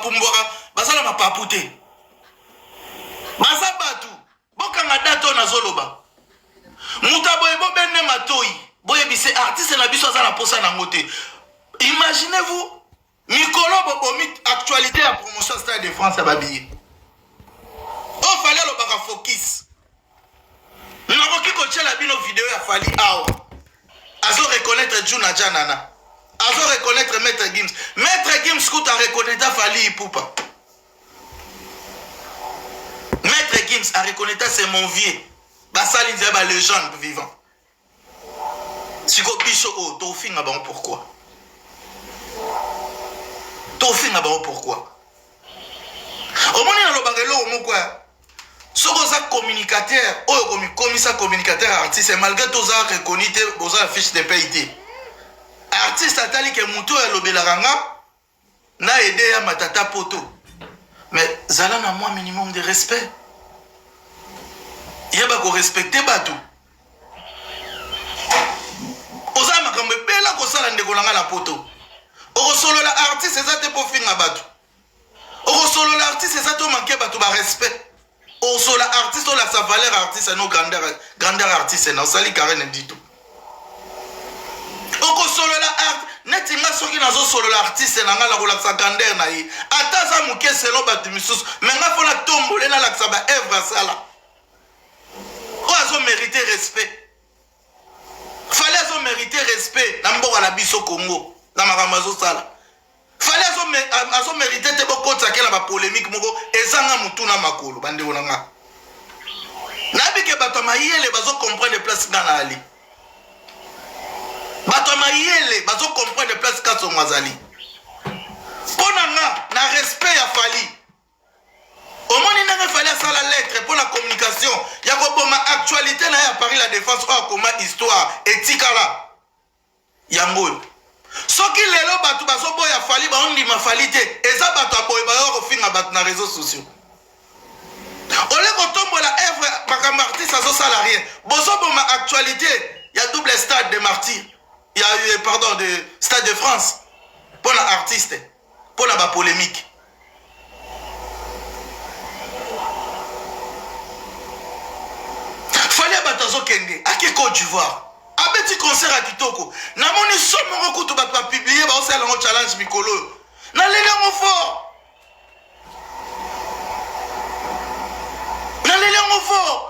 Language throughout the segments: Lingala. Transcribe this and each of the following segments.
Bapumbwaka, baza na mapapu te, baza bato. Bokanga date oyo nazoloba. Moto aboye bobende matoi, boyebise artiste na biso aza na posa nango te. Imaginez vous mikolo bobomi actualité ya promotion Stade de France ya babiye oyo Fally alobaka focus. Nakoki kotiela bino video ya Fally awa azo reconnaître Juna Janana, azo reconnaître Maître Gims. Maître Gims kutu a reconnaître Fally Ipupa. Maître Gims a reconnaître c'est mon vieux. Basali nzela ba légende vivant. Siko biso oyo tofinga bango pourquoi? Tofinga bango pourquoi? Omoni nalobaka eloko moko ya soki oza communicateur oyo komikomisa communicateur artiste malgré toza reconnu te, boza na fiche de paye te. Artiste atali ke moto oyo alobelaka nga na aide ya matata poto, mais zala na mwa minimum de respect, yeba korespecte bato. Oza makambo ebela kosala ndeko na nga na poto. Okosolola artiste eza te mpo finga bato. Okosolola artiste eza te omanke bato ba respect. Okosolola artiste olakisa valeur artiste no grandeur, grandeur artiste na osali Karen Dito. Okosolola art neti nga soki nazosolola artiste na nga nakolakisa grandeur na ye ata aza moke selon bato misusu, me nga fo natombole nalakisa ba œuvre asala oyo azo mérite respect. Fally azo mérite respect na mboka na biso Congo na makambo azosala. Fally azo mérite te bokotisa ke na ba polémique moko ezanga mutu na makolo. Bandeko na nga, nayebi ke bato ya mayele bazo comprendre place nga na ali. Bato ya mayele bazo comprendre place Kasongo azali. Mpo na nga na respect ya Fally, omoni ndenge Fally asala lettre mpo na communication ya koboma actualité na ye ya Paris la Défense oyo akoma histoire etikala yango oyo. Soki lelo bato bazoboya Fally, baondima Fally te, eza bato ya boye bayoka kofinga bato na réseaux sociaux. Ole kotombola œuvre makambo artiste azosala rien, bozoboma actualité ya double stade de martyr ya pardon de Stade de France mpo na artiste, mpo na bapolémique. Fally ya bato azokende ake Côte d'Ivoire, abeti concert ya kitoko. Namoni so moko kutu bato bapublie baosala yango challenge mikolo oyo, naleli yango fort, naleli yango fort.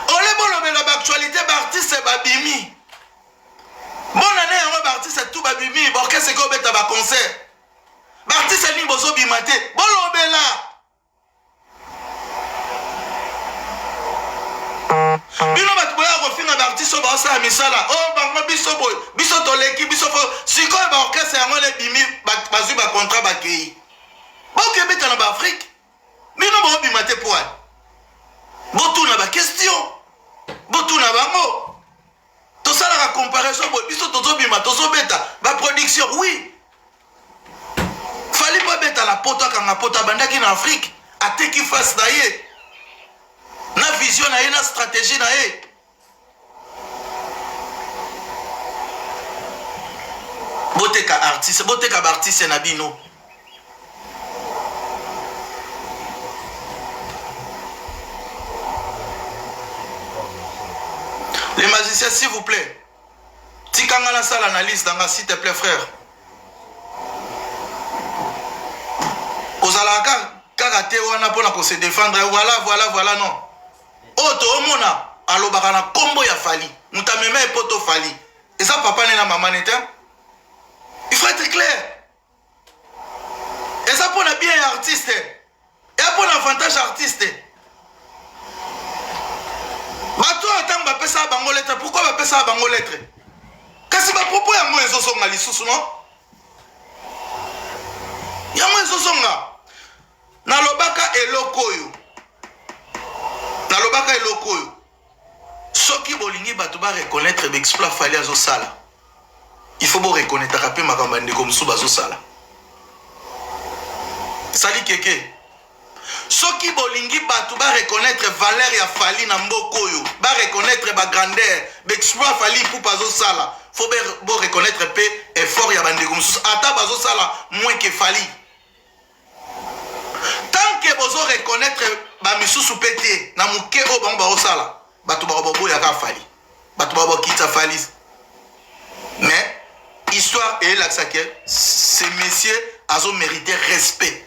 Ole bolobela baactualité, baartiste babimi bona ne yango, baartiste tout babimi, baorchestre eke obeta baconcert, baartiste nini bozobima te bolobela. Bino bato boya kofinga baartiste oyo baosala misala oyo bango, biso boye, biso toleki biso fo. Sikoyo baorchestre yango wana ebimi, bazwi bacontrat, bakei bokebeta na baafrike. Bino bobima te po ani? Botuna baquestion, botuna bango. Tosalaka comparaison boye, biso tozobima tozobeta baproduction. Oui, Fally mpo abeta na poto, akanga poto, abandaki na Afrique, ateki face na ye na vision na ye na stratégie na ye. Boteka artiste, boteka baartiste na bino. Les magiciens, s'il vous plaît, tikanga nasala analyse na nga, s'il te plaît frère. Kozalaka kaka te wana mpona kose défendre, voilà voilà voilà, non. Oyo toomona alobaka na nkombo ya Fally, moto amema ye poto Fally eza papa ne na mama ne te. Il faut être clair, eza mpona bien ya artiste, eza mpona avantage artiste. Bato oyo ntango bapesaka bango lettre, pourquoi bapesaka bango lettre? Kasi bapropos yango ezozonga lisusu, non, yango ezozonga. Nalobaka eloko oyo, nalobaka eloko oyo: soki bolingi bato bareconnaître baexploit Fally azosala, il faut boreconnaîtraka mpe makambo ya ndeko mosusu bazosala. Sali keke, soki bolingi bato bareconnaître valeur ya Fally na mboka oyo, bareconnaître bagrandeur, baexploit Fally Ipupa azosala, faut boreconnaître mpe effort ya bandeko mosusu ata bazosala moins ke Fally. bozo reconnaître ba misusu pe te na moke oyo bango baosala, bato bako baboyaka Fally, bato bako bakitisa Fally. Mais histoire eyelakisa ke ce monsieur azo mériter respect.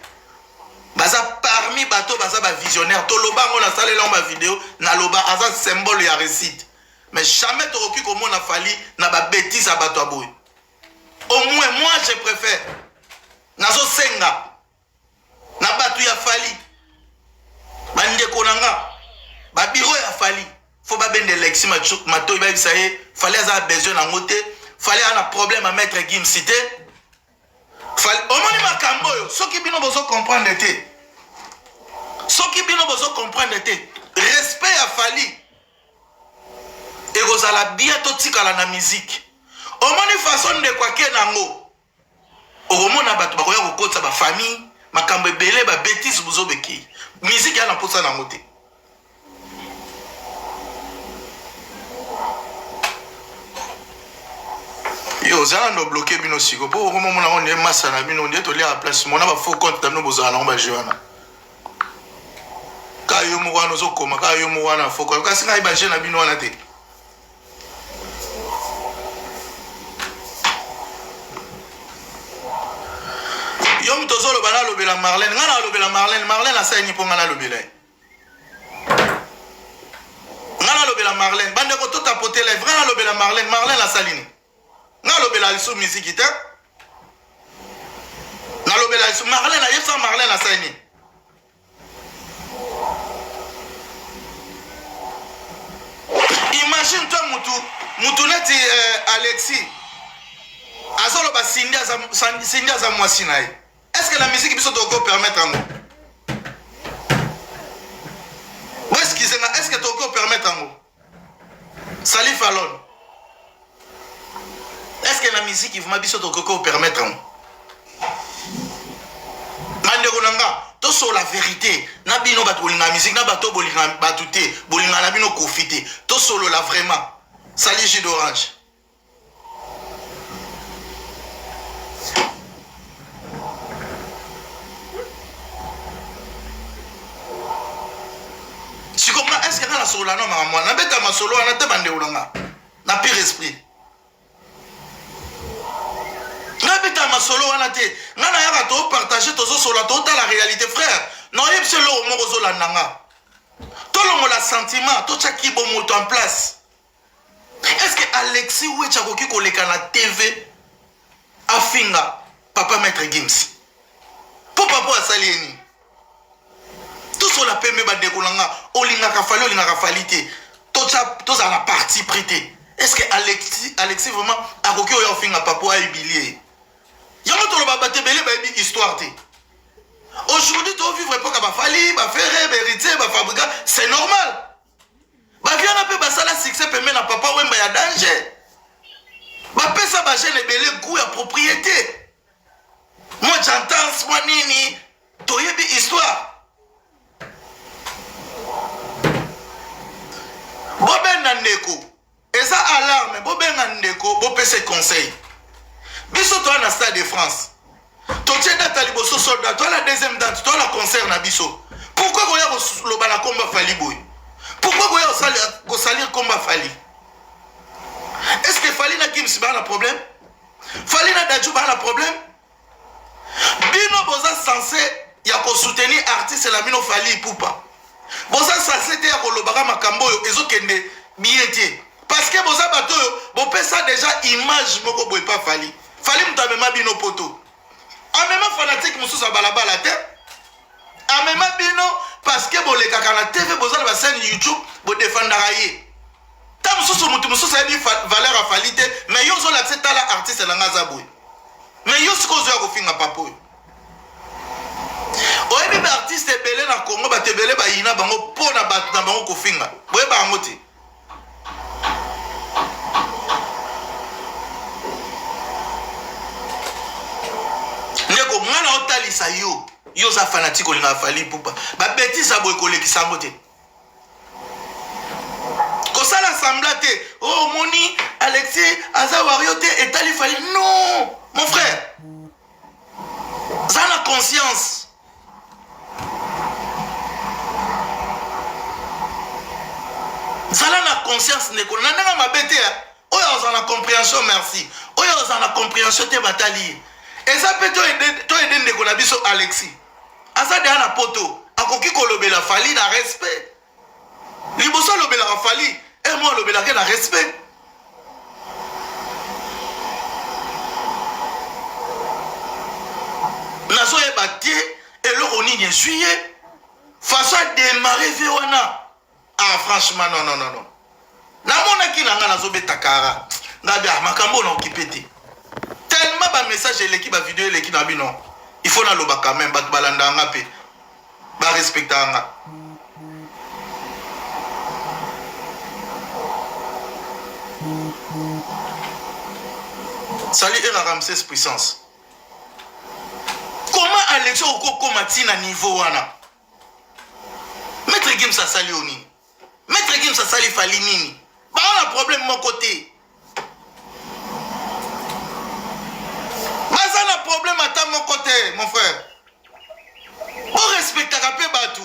Baza parmi bato baza ba visionnaire, toloba yango nasalela yango ba video, naloba aza symbole ya réussite. Mais jamais tokoki komona Fally na ba bêtises ya bato ya boye. Au moins moi je préfère nazosenga na bato ya Fally, bandeko na nga, ba bureau ya Fally, faut babende Lexi Matoi bayebisa ye Fally aza besoin nango te, Fally aza na problème à Maître Gims te. Fally omoni makambo oyo soki bino bozo comprendre te, soki bino bozo comprendre te, respect ya Fally ekozala bien totikala na musique. Omoni façon ndeko ake nango, okomona bato bakoya kokotisa ba famille makambo ebele, ba bêtises bozobeki musique ya na posa nango te. Yo ozala ndo bloquer bino siko po okomomona ngo nde masa na bino nde toliaka place mona ba faux compte na bino bozala nango ba jeu wana kaka yo moko wana ozokoma kaka yo moko wana faux compte kasi ngai ba jeu na bino wana te. Yo moto ozoloba nalobela Marlène, ngai nalobela Marlène, Marlène asali nini mpo ngai nalobela ye? Ngai nalobela Marlène, bandeko totapote live, ngai nalobela Marlène, Marlène asali nini? Ngai nalobela lisusu miziki te, nalobela lisusu Marlène, ayebisa Marlène asali nini? Imagine toi mutu mutu neti Alexis azoloba Cindy aza Cindy aza mwasi na ye. Est-ce que la musique biso toko permettre yango? Bo excuse nga, est-ce que toko permettre yango? Salif Falon. Est-ce que la musique vraiment biso toko permettre yango? Bandeko na nga, tosola vérité na bino bato bolinga musique na bato bolinga bato te, bolinga na bino Koffi te. Tosolola vraiment. Salut Jus d'orange. Siko nga est-ce que nga nasolola na makambo wana? Nabeta masolo wana te bandeko na nga na pire esprit. Nga beta masolo wana te. Nga nayaka to partager, tozosola, totala réalité frère. Naoyebisa eloko moko ozolanda nga. Tolongola sentiment, totya kibomoto en place. Est-ce que Alexis Wetch akoki koleka na TV afinga papa Maître Gims? Po papa asali ye nini? Tosola pembe bandeko na nga, olingaka Fally olingaka Fally te. Tozala na parti pris te. Est-ce que Alexis vraiment akoki oya ofinga papa ayebilie ye? Yango toloba bato ebele bayebi histoire te. Aujourd'hui to vivre époque ya ba Fally, ba Ferre, ba Héritier, ba Fabrica, c'est normal. Baviana mpe basala succès pembe na papa Wemba ya danger. Bapesa ba jeune ebele goût ya propriété. Moi j'entends moi nini toyebi histoire. Bobenga ndeko eza alarme, bobenga ndeko bopesa conseil. Biso toa na Stade de France. Totie date ya liboso soldat, toa na deuxième date, toa na concert na biso. Pourquoi koya koloba na komba Fally boye? Pourquoi koya kosalir komba Fally? Est-ce que Fally na Gims ba na problème? Fally na Dadju ba na problème? Bino boza censé ya ko soutenir artiste na bino Fally Ipupa. Boza censé te ya kolobaka makambo oyo ezokende bien te. Parce que boza bato oyo bopesa déjà image moko boye pa Fally. Fally moto amema bino poto. Amema fanatique mosusu ya balabala te. Amema bino parce que bolekaka na TV, boza na ba chaîne YouTube, bodefendaka ye. Ta mosusu moto mosusu ayebi valeur ya Fally te, mais yo ozolakisa tala artiste na nga aza boye. Mais yo sikoyo ozoya kofinga papa oyo. Oyebi ba artiste ebele na Congo, bato ebele bayina bango mpo na bato na bango kofinga. Boyeba yango te. Ndeko nga na otalisa yo, yo oza fanatique olingaka Fally Ipupa. Ba bêtises ya boye kolekisa yango te. Kosala semblant te. Oh moni Alexis aza wario te etali Fally. Non, mon frère. Za na conscience. conscience ndeko na ndenge mabe te oyo azala na comprehension merci oyo azala na comprehension te batali ye eza mpe to ede ndeko na biso alexis aza deya na poto akoki kolobela fali na respect liboso alobelaka fali e mo alobelaka na respect nazoyeba te eloko nini ezwi ye façon ademare vie wana ah franchement non non non non namonaki na ngai nazobeta kara ngabi ah makambo oyo na okipe te tellement bamessage eleki bavideo eleki na bino il faut naloba quand même bato balandaka nga mpe barespectaka nga Salut Era Ramsès Puissance. Comment Alexis okokoma ti na niveau wana? Maître Gims asali yo nini? Maître Gims asali Fally nini? Ba na problème moko te. Baza na problème ata moko te, mon frère. Bo respectaka pe batu.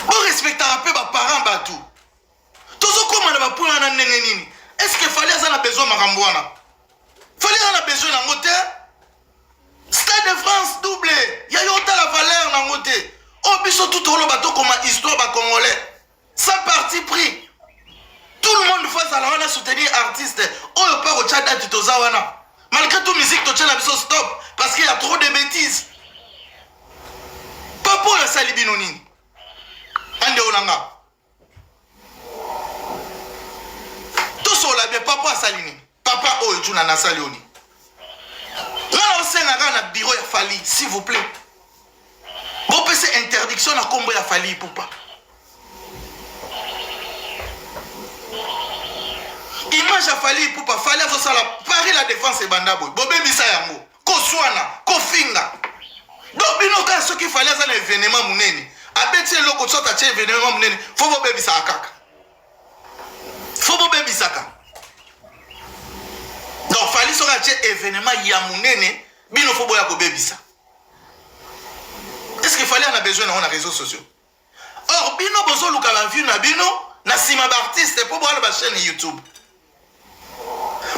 Bo respectaka pe ba parents batu. Tozokoma na ba point wana ndenge nini? Est-ce que Fally aza na besoin makambo wana? Fally aza na besoin nango te. Stade de France double ya yo otala valeur nango te. Oyo biso tout toloba tokoma histoire ba congolais sans parti pris. Tout le monde faut azala wana soutenir artiste oyo pa kotya date toza wana. Malgré tout musique totya na biso stop parce qu'il y a trop de bêtises. Papa oyo asali bino nini? Ande olanga. Tosola bien papa asali nini? Papa oyo juna nasali oni. Nga na osenga kaka na bureau ya Fally s'il vous plaît. Bopesa interdiction na kombo ya Fally Ipupa. Image ya Fally Ipupa, Fally azosala Paris la défense ebanda boye. Bobebisa yango. Koswana, kofinga. Donc bino kaka soki Fally aza na événement munene, abeti eloko soit atie événement munene, faut bobebisaka kaka. Faut bobebisaka. Donc Fally soki atie événement ya munene, bino faut boya kobebisa. Est-ce que Fally en a besoin na réseaux sociaux? Or bino bozoluka ba vue na bino na sima ba artiste po boala ba chaîne YouTube.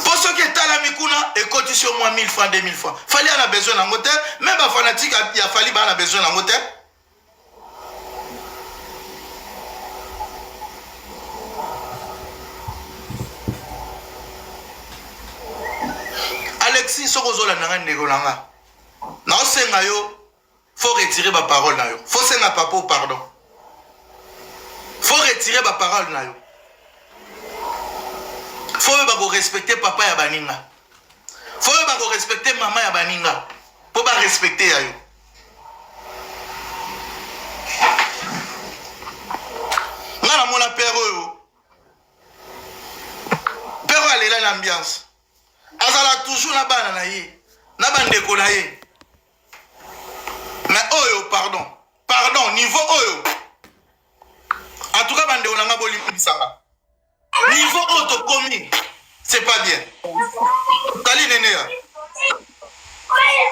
Po soki etalami kuna ekotisi yo mwa 1000 francs 2000 francs. Fally ana besoin nango te, même ba fanatique ya Fally ba na besoin nango te. Alexis soki ozolanda nga ndeko na nga naosenga yo faut retirer ba parole na yo faut senga papa pardon faut retirer ba parole na yo faut oyeba korespecte papa ya baninga faut oyeba korespecte mama ya baninga mpo barespecte ya yo nga namona pere oyo pere oyo alela na ambiance azala toujours na bana na ye na bandeko na ye mais oyo pardon pardon niveau oyo en tout cas bandeko na nga bolimbisanga niveau oyo tokomi c'est pas bien tali neneya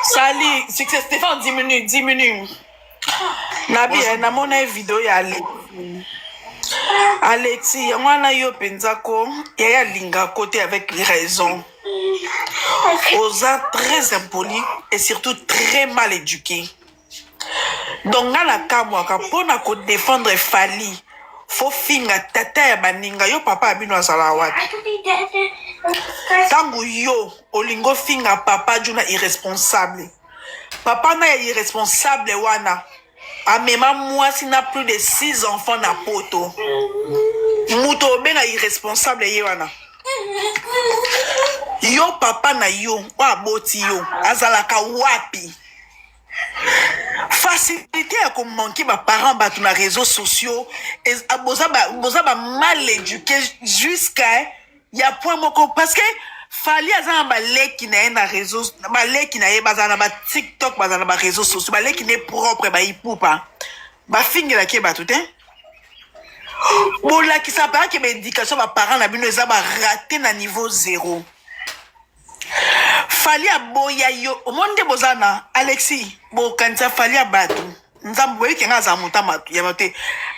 Salut, succès Stéphane diminue, diminue. Nabi, eh, namona ye video ya Alexi. Alexi, yango wana yo mpenza ko yaya alinga ko te avec raison. Oza très impoli et surtout très mal éduqué. Donc nga nakamwaka mpo na kodefendre Fally fo finga tata ya baninga yo papa ya bino azala wapi ntango yo olingi ofinga papa juna irresponsable papa na ya irresponsable wana amema mwasi na plus de 6 enfants na poto moto obenga irresponsable ye wana yo papa na yo oyo aboti yo azalaka wapi facilité ya komanke baparent bato na réseaux sociaux boza ba, boza ba mal éduqué jusqu'à ya point moko parce que Fally aza na baleki na ye na réseau baleki na ye bazala na ba TikTok bazala na ba réseaux sociaux baleki na ye propre ba ipupa bafingelaki ye bato te bolakisa bayaki baéducation baparent na bino eza barate na niveau zéro Fally aboya yo omoni nde boza na Alexis bokanisa Fally ya bato nzambe boyebi kenga azala moto ya bato te.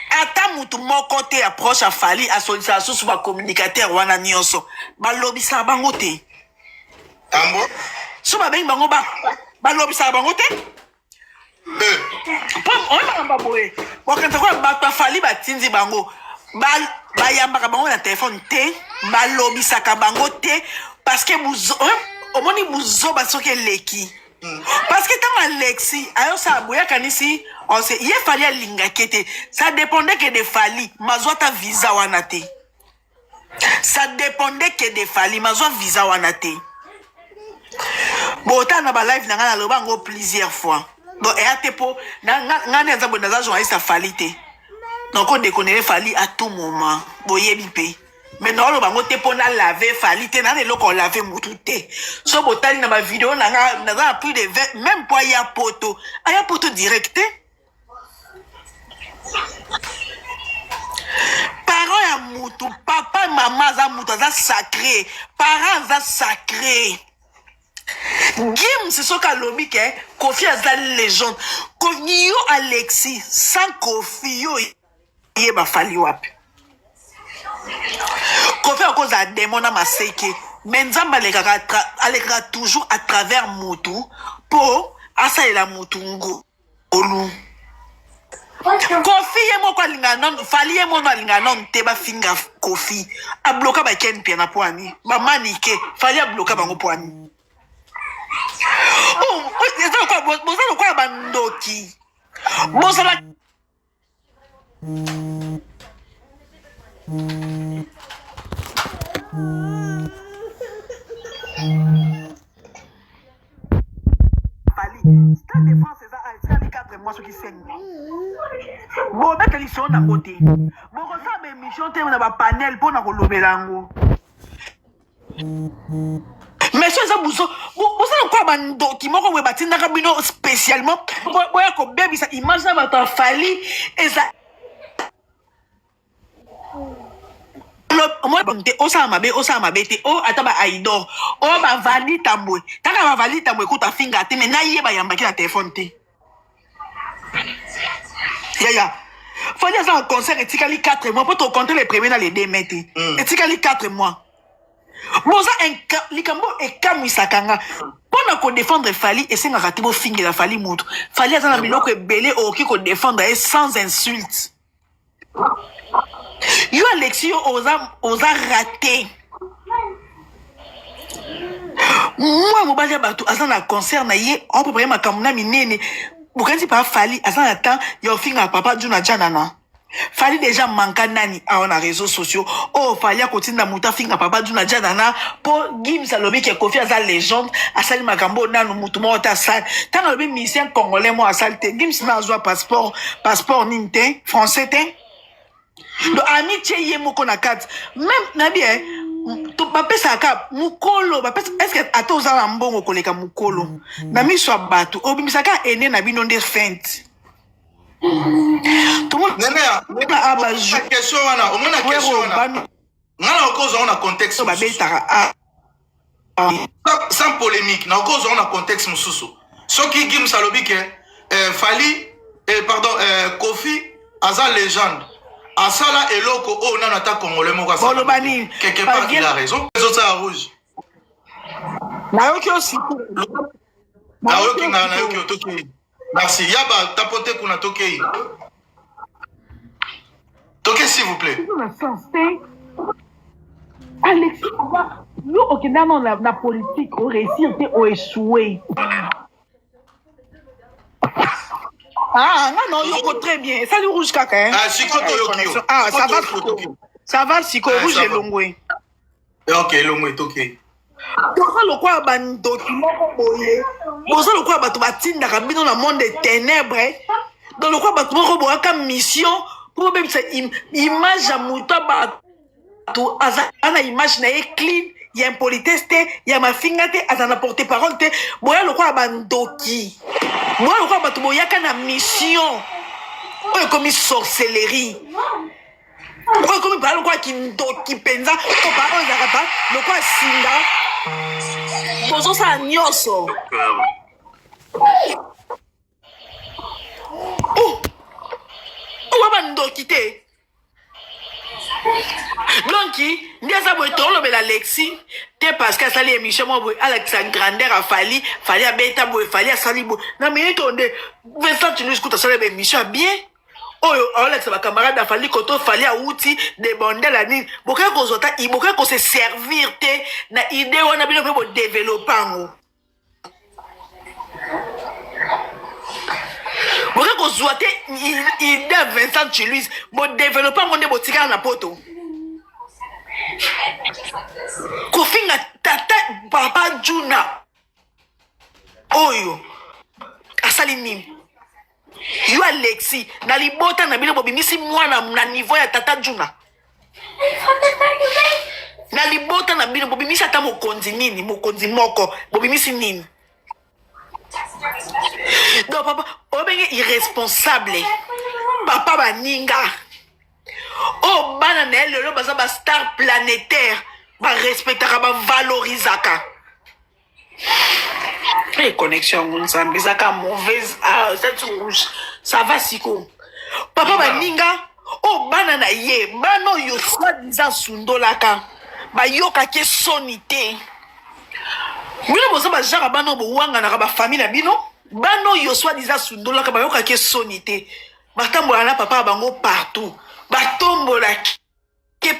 Ata mutu moko te ya proche ya Fally asolisaka susu ba communicateur wana nyonso. Balobisaka bango te. Ambo? So babengi bango ba balobisaka bango te. Eh. Po oyebaka ba boye. Bokanisa koya bato ya Fally batindi bango. Ba bayambaka bango na telefone te, balobisaka bango te parce que buzo omoni buzoba soki eleki. Parce que ntango Alexis ayosala boye akanisi ose ye Fally alingaki ye te. Ça dépendait que de Fally mazwa ata visa wana te. Ça dépendait que de Fally mazwa visa wana te. Botala na ba live na ngai naloba yango plusieurs fois. Donc eya te po nga nde naza boye naza journaliste ya Fally te. Nako deconner Fally à tout moment. Boyebi mpe. Mais naoloba yango te mpo na lave Fally te, na eloko lave mutu te. So botali na ba video na nga naza na plus de 20 même po aya poto. Aya poto direct te. Parent ya mutu, papa mama aza mutu aza sacré. Parent aza sacré. Gims soki alobi ke Koffi aza légende. Yo Alexis sans Koffi yo yeba Fally wapi? Koffi akozala demon na maseke mais Nzambe alekaka alekaka toujours à travers mutu po asalela mutu ngolu. Koffi ye moko alingaka nanu Fally ye moko alingaka nanu te bafinga Koffi abloka ba Ken Mpiana po ani ba Manike Fally abloka bango po ani oh, eza lokola boza lokola bandoki bozala Fally Stade de France eza etikali 4 mois soki 5 mois bobeta lisolo nango te bokosala ba émission te na ba panel mpo na kolobela yango mais so eza buzo boza lokola bandoki moko boye batindaka bino spécialement boya kobebisa image na bato ya Fally eza te osala mabe osala mabe te o ata ba aidor o bavali tambwe kaka bavali tambwe ekuta finga te me na ye bayambaki na telefone te yaya Fally aza na concert etikali 4 mois mpo tocompte le premier na le 2 mai te etikali 4 mois boza likambo ekamwisaka nga mpo na kodefendre Fally esengaka te bofingela Fally motu Fally aza na biloko ebele okoki kodefendre ye sans insulte yo Alexis yo oza, oza raté mwa mobali ya bato aza na concert na ye aoprepare makambo na minene bokanisi pa Fally aza na temps ya ofingaka papa Juna Janana Fally déjà manka nani awa na réseaux sociaux oyo Fally akotinda moto afinga papa Juna Janana mpo Gims alobi ke Koffi aza légende asali makambo oyo nanu motu moko te asali ntango alobi musicien congolais moko asali te Gims na azwa passeport passeport nini te français te donc amitie ye moko na kati même nabi eh, bapesaka kaka mokolo bapesa est ce que ata oza na mbongo koleka mokolo na miso ya bato obimisaka ene na bino nde fente tomona question wana omona question wana nga na okozwa na contexte babetaka sans polémique na okozwa na contexte mosusu soki Gims alobi ke eh, Fally eh, pardon eh, Koffi aza légende asala eloko oyo nano ata congolais moko asala quelque part il a raison ezosala rouge nayoki yo sikoyo nayoki nga nayoki yo tokei merci yaba tapote kuna tokei toke s'il vous plaît na sens te Alexis yo okenda nano na, na politique oréussir te oéchoué ah nga na oyoko très bien esali rouge kaka hein? Ah, sikoyo toyoki yo ah, ça va sikoyo ça va sikoyo rouge elongwe ok elongwe tokei boza lokola bandoki moko boye boza lokola bato batindaka bino na monde de ténèbre donc lokola bato moko boyaka mission mpo bobebisa image ya moto ya bato aza na image na ye clean ya impolitesse te ya mafinga te aza na porte parole te boya lokola bandoki boya lokola bato boyaka na mission oyo ekomi sorcellerie oyo ekomi baa lokola kindoki mpenza to baa oyo ezalaka ba lokola singa bozosala nyonso oh! Oyo bandoki. te. Donc nde aza boye, tolobela Alexis te parce que asali émission moko boye, alakisa grandeur ya Fally. Fally abeta boye, Fally asali boye na minute oyo. Nde Vincent Tunus kuta asali baémission ya bien oyo aolakisa bacamarade ya Fally koto Fally awuti debondela nini. Bokoki kozwa ta, bokoki kose servir te na idée wana, bino mpe bodévelopper yango. Bokoki kozwa te idée ya Vincent Chiluise, bodévelopper yango. Nde botikala na poto kofinga tata papa Juna oyo asali nini. Yo Alexi, na libota na bino bobimisi mwana na niveau ya tata Juna? Na libota na bino bobimisi ata mokonzi nini, mokonzi moko bobimisi nini? Donc papa obenge irresponsable, papa baninga oyo bana na ye lelo baza bastar planétaire, barespectaka, bavalorisaka. Hey, connexion yango nzambe ezaka mauvaise. Ah, cette rouge, ça va siko. Papa baninga oyo bana na ye, bana oyo soi-disant sundolaka, bayokaki soni te. Bino boza bagenre bana oyo bowanganaka bafamille na bino. Bana oyo soi-disant sundolaka bayokaki soni te, batambolaka na papa ya bango partout, batombolaki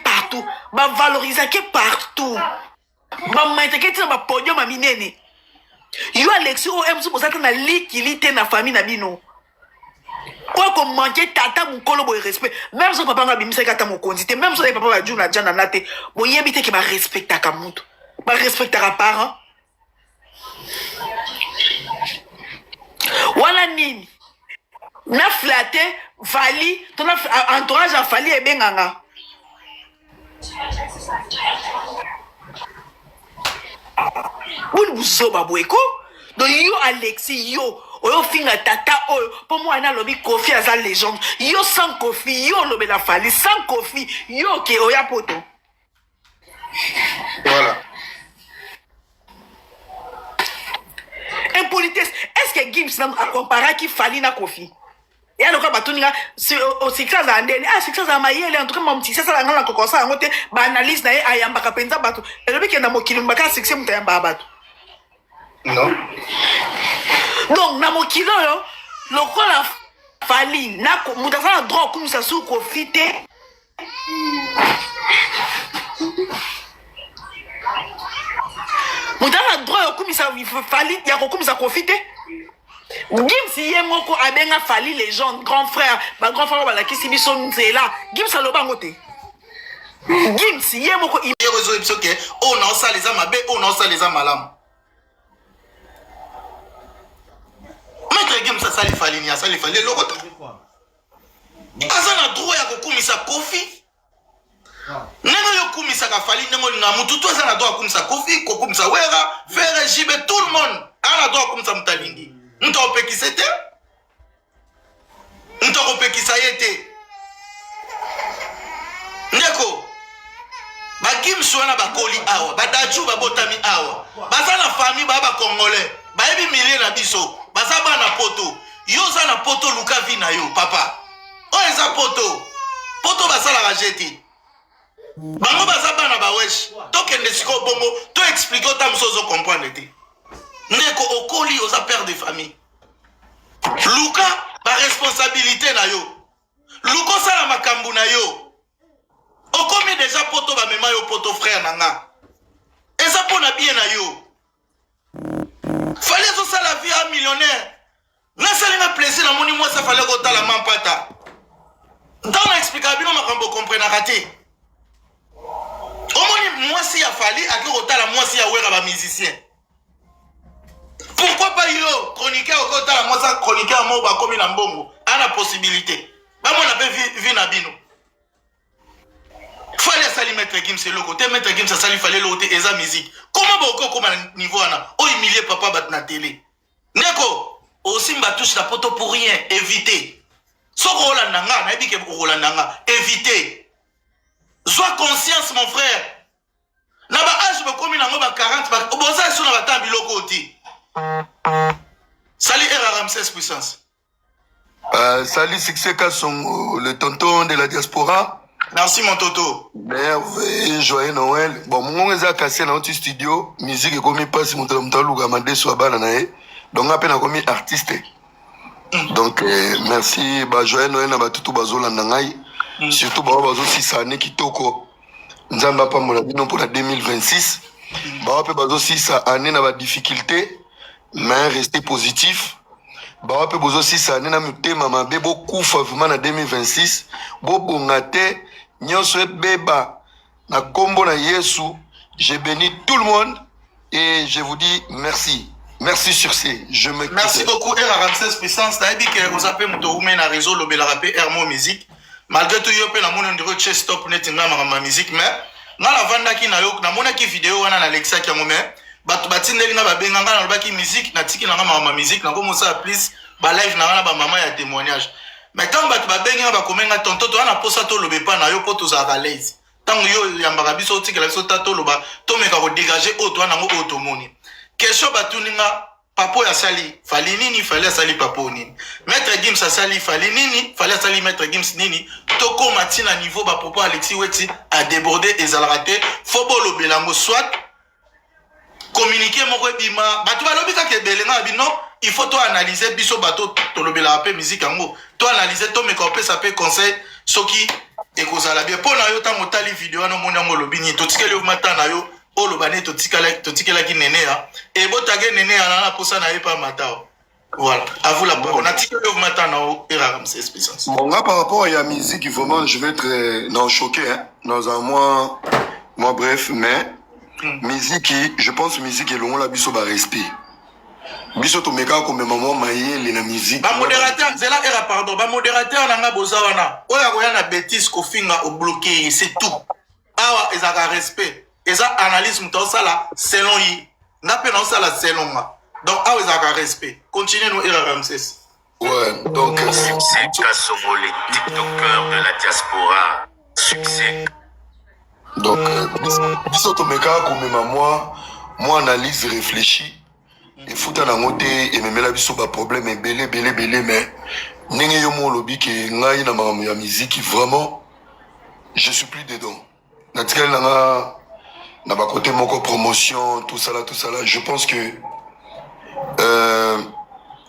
partout, bavalorisaki partout, bamataki ntina bapodium ya minene. Yo Alexi oyo mosusu boza te na likili te na famille na bino, oyo komanquer tata mokolo boye respect. Même so papa nga abimisaki ata mokonzi te, même so aye papa baju na jana na te, boyebi te ke barespectaka mutu, barespectaka parent wana. Nini na flatter Fally to na entourage ya Fally ebenganga boni buzoba boye ko? Donc yo Alexi, yo oyo ofinga tata oyo mpo mwana alobi Kofi aza légende, yo sans Kofi, yo olobela Fally sans Kofi, yo oke oya poto. Voilà. Impolitesse. Est ce que Gims nanu acomparaki Fally na Kofi? Ya lokola batuninga succès azala ndeni. Ah, succès azala mayele. En tout cas mamu succès asala nga na kokosa yango te. Baanalyse na ye, ayambaka mpenza bato. Elobi ke na mokili mbaka succès moto ayambaka bato. Non. Donc na mokili oyo lokola Fally na moto aza na droit okumisa su Kofi te. Moto aza na droit ya kokumisa Fally, ya kokumisa Kofi te. Gims ye moko abenga Fally légende, grand frère. Bagrand frère oyo balakisi biso nzela, Gims aloba yango te. Gims ye moko. Yeko ezoyebi biso ke oyo naosala eza mabe, oyo naosala eza malamu. Maître Gims asali Fally ni asali Fally eloko te. Aza na droit ya kokumisa Kofi ndenge oyo okumisaka Fally, ndenge olinga mutu to aza na droit akumisa Kofi, kokumisa Wera, Ferre, Jibe, tout le monde aza na droit akumisa moto alingi. Moto akopekisa te, moto akopekisa ye te. Ndeko, bagims wana bakoli awa, badaju babotami awa, baza na famille, baya bacongolais, bayebi milieu na biso, baza bana poto. Yo oza na poto, luka vie na yo papa. Oyo eza poto, poto basalaka je te. Bango baza bana bawesh. Tokende sikoyo bongo to expliquer ota mosu ozo comprendre te. Ndeko, okoli, oza père de famille, luka baresponsabilité na yo, luka osala makambo na yo. Okomi déjà poto, bamema yo poto. Frère na nga, eza mpo na bien na yo. Fally ezosala vie ya millionnaire. Nasali nga plaisir, namoni mwasi afali akotala mampata. Ntango na explikaka bino makambo okomprenaka te. Omoni mwasi ya Fally ake kotala mwasi ya Wera, bamusicien. Pourquoi pas yo chroniqueur oke otala mwasi ya chroniqueur moko bakomi na mbongo, ana possibilité bamona mpe vie na bino? Fally asali Maître Gims eloko te, Maître Gims asali Fally eloko te. Eza musique. Comment baoki okóma na niveau wana oyo humilie papa bato na télé? Ndeko, osimba touche na poto pour rien. Éviter. Soki olanda nga, nayebi ke okolanda nga. Éviter, zwa conscience, mon frère. Na baage bokomi nango, ba 40, boza esu na batanga biloko oti sali era Ramses puissance. Salut Succès Kasongo, le tonton de la diaspora. Merci mon toto. Merveille, joyeux Noël. Bon, mon eza cassé na oti studio, musique ekomi pasi moto na moto aluka madesu ya bana na ye. Donc nga pe nakomi artiste. Donc merci ba joyeux Noël na batutu bazolanda ngai. Surtout ba bazosisa année kitoko. Nzambe apambola bino mpona 2026. Bawa pe bazosisa année na ba difficulté, mais restez positif. Bawa pe bozosisa année na motema mabe, bokufa vraiment na 2026, bobonga te, nyonso ebeba na kombo na Yesu. Je bénis tout le monde et je vous dis merci. Merci sur ce, je me Merci quitte. beaucoup Era Ramsès Puissance. Nayebi ke oza pe moto oume na réseau lobelaka pe Hermo Musique. Malgré tout yo pe namoni on dirait che stop neti nga makambo ya musique, mais nga navandaki na yo, namonaki video wana nalekisaki yango, mais bato batindeli nga babenga nga, nalobaki musique, natiki na nga makambo ya musique, nakomosala plus ba live na nga na ba mama ya témoignage. Mais ntango bato babengi nga, bakomi nga tonton, toza na posa toloba epa na yo mpo tozalaka à l'aise. Ntango yo oyambaka biso, otikela biso ta toloba, tomeka kodégage oyo toza nango, oyo tomoni. Question batuni nga: papa oyo asali Fally nini? Fally asali papa oyo nini? Maître Gims asali Fally nini? Fally asali Maître Gims nini? Tokóma ntina niveau bapropos Alexis Weti adéborde, ezalaka te. Fo bolobela yango, soit communiqué moko ebima. Bato balobi kaka ebele. Nga bino, il faut toanalyse. Biso bato tolobelaka mpe musique yango, toanalyse, tomeka kopesa mpe conseil soki ekozala bien mpo na yo. Ntango otali video wana, omoni yango, olobi nini? Totikeli yo mata na yo, oloba nde totikelaki nene ya ebotake nene ya na posa na ye pa mata. Voilà, à vous la parole. Natikeli yo mata na yo, Era Ramsès Puissance. Bon, là, par rapport à la musique, vraiment, je vais être non, choqué, hein, dans un mois, moi, bref, mais musique, je pense musique elongola biso ba respect. Biso tomeka komema mwa mayele na musique. Bamodérateur, nzela Era, pardon, bamodérateur na nga boza wana, oyo akoya na bétise, kofinga, obloke ye, c'est tout. Awa ezalaka respect, eza analyse. Moto aosala selon ye, nga mpe naosala selon nga. Donc awa ezalaka respect. Continue no, Era Ramses. Ouais, donc Succès Kasongo, les tiktokers de la diaspora. Succès. Donc biso tomekaka komema mwa analyse réfléchie. Efuta nango te, ememela biso baproblème ebele ebele ebele. Mais ndenge yo mo olobi ke ngai na makambo ya miziki, vraiment je suis plus dedans. Natikali nanga na bakote moko, promotion, tout ça là, tout ça là. Je pense que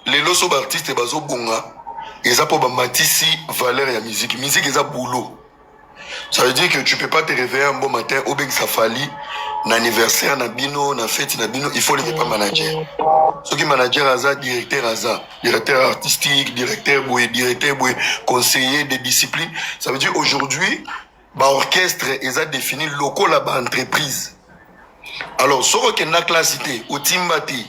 lelo so baartiste bazobonga, eza mpo bamatisi valeur ya musique. Musique eza boulot. Ça veut dire que tu peux pas te réveiller un bon matin, obengisa Fally na anniversaire na bino, na fête na bino. Il faut leke pa manager. Soki manager aza, directeur aza, directeur artistique, directeur boye, directeur boye, conseiller de discipline. Ça veut dire aujourd'hui baorchestre eza défini lokola baentreprise. Alors soki okenda classe te, otimba te,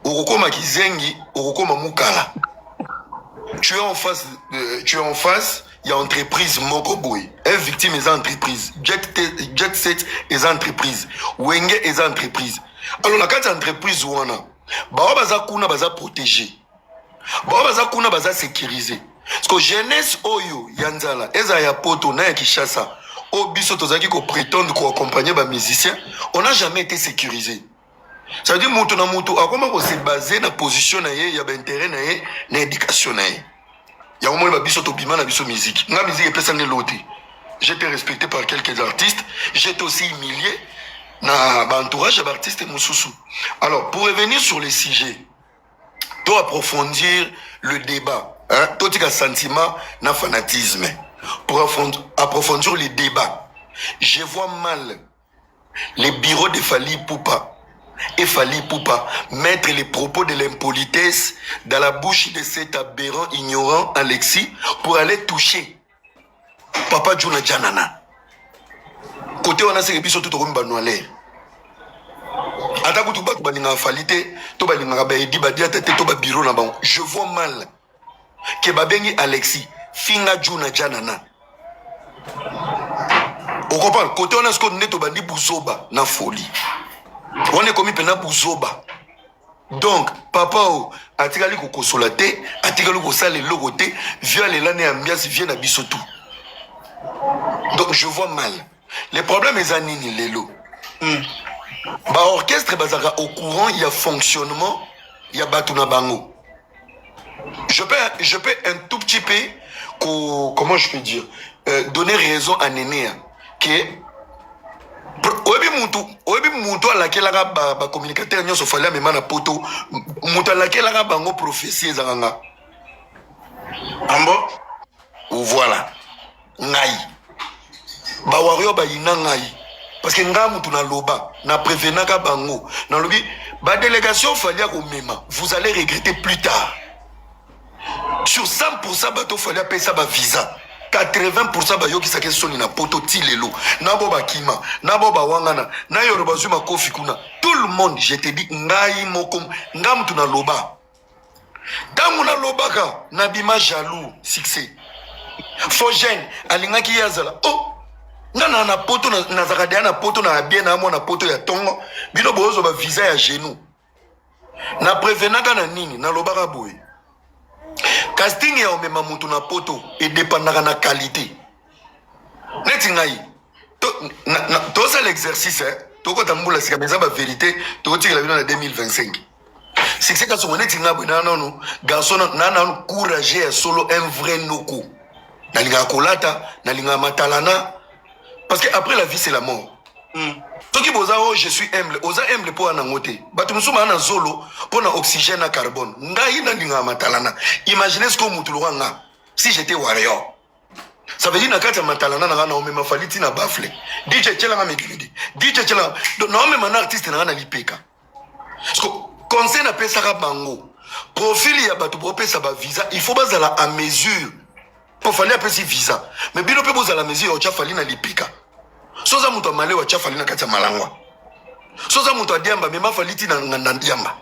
okokóma kizengi, okokóma mokala. Tu es en face ya entreprise moko boye. F'Victeam eza entreprise, Jet Set eza entreprise, Wenge eza entreprise. Alors na kati ya entreprise wana, baoyo baza kuna baza protégé, baoyo baza kuna baza sécurisé. Parce que jeunesse oyo ya nzala, ezala ya Poto na ya Kinshasa, oyo biso tozalaki koprétendre koaccompagner bamusicien, on n'a jamais été sécurisé. Ça veut dire moto na moto akoma kose base na position na ye ya baintérêt na ye, na éducation na ye. Yango moni babiso tobima na biso musique. Nga musique epesanga elo te. J'étais respecté par quelques artistes, j'étais aussi humilié na baentourage ya baartiste mosusu. Alors, pour revenir sur les sujets, to approfondir le débat, hein, totika sentiment na fanatisme. Pour approfondir le débat, je vois mal les bureaux de Fally Ipupa et Fally Ipupa mettre les propos de l'impolitesse dans la bouche de cet aberrant ignorant Alexis pour aller toucher Papa Djuna Djanana. Côté wana, c'est que biso tout tokomi banoalere. Ata kutu bato balingaka Fally te, to balingaka baedi badiata te, to babiro na bango, je vois mal ke babengi Alexis finga Djuna Djanana. Okocomprendre kote wana. Sikoyo nde tobandi buzoba na folie wana, ekomi mpena buzoba. Donc papa oyo atikali kokosola te, atikali kosala eloko te. Vieux alela na ambiance, vieux na biso tout. Donc je vois mal le problème eza nini lelo. Baorchestre bazalaka au courant ya fonctionnement ya bato na bango. Je peux un tout petit peu ko, comment je peux dire donner raison à Nenea que oyebi mutu, oyebi mutu alakelaka ba, ba communicateur nyonso Fally amema na poto, mutu alakelaka bango prophétie ezaka nga. Ambo. Voilà, ngai bawario bayina ngai parce que ngai mutu naloba, na prévenaka bango, nalobi badélégation Fally akomema, vous allez regretter plus tard. Sur 100% bato Fally apesa bavisa, 80% bayokisaki soni na poto ti lelo, na bo bakima, na bo bawangana, na yoro bazwi makofi kuna, tout le monde. Je te dis, ngai moko, ngai mutu naloba. Ntango nalobaka, nabima jaloux. Succès faux jeune alingaki ye azala o oh, nga na poto, nazalaka deya na poto na bien na mwana poto ya ntongo. Bino bozwa bavisa ya genou. Na prévenaka na nini? Nalobaka boye: casting ya omema motu na poto edépendaka na qualité. Neti ngai tosala exercice, eh? Tokota mbula sika, mais eza bavérité tokotikela bino na 2025. Succès Kasongo, neti nga boye, na nanu garçon, na nanu courage ya solo, un vrai noko. Nalingaka kolata, nalingaka matalana, parce que après la vie, c'est la mort. Soki boza oyo, je suis humble, oza humble mpo wana yango te. Bato mosusu baa na zolo mpo na oxygène na carbone. Ngai nalingaka matalana. Imagine sikoyo motu lokwa nga, si j'étais warrior, ça veut dire na kati ya matalana na nga, naomema Fally ntina bafle, DJ tielanga midimidi, DJ tielanga. Donc naomema na artiste na nga na lipeka. Parce que conseil napesaka bango, profil ya bato bopesa bavisa, il faut bazala à mesure. Mpo Fally apesi visa, mais bino mpe bozala mesure ya otya Fally na lipeka. So oza moto ya malewa, atya Fally na kati ya malangwa. So oza moto adiamba, mema Fally ti na nganda diamba.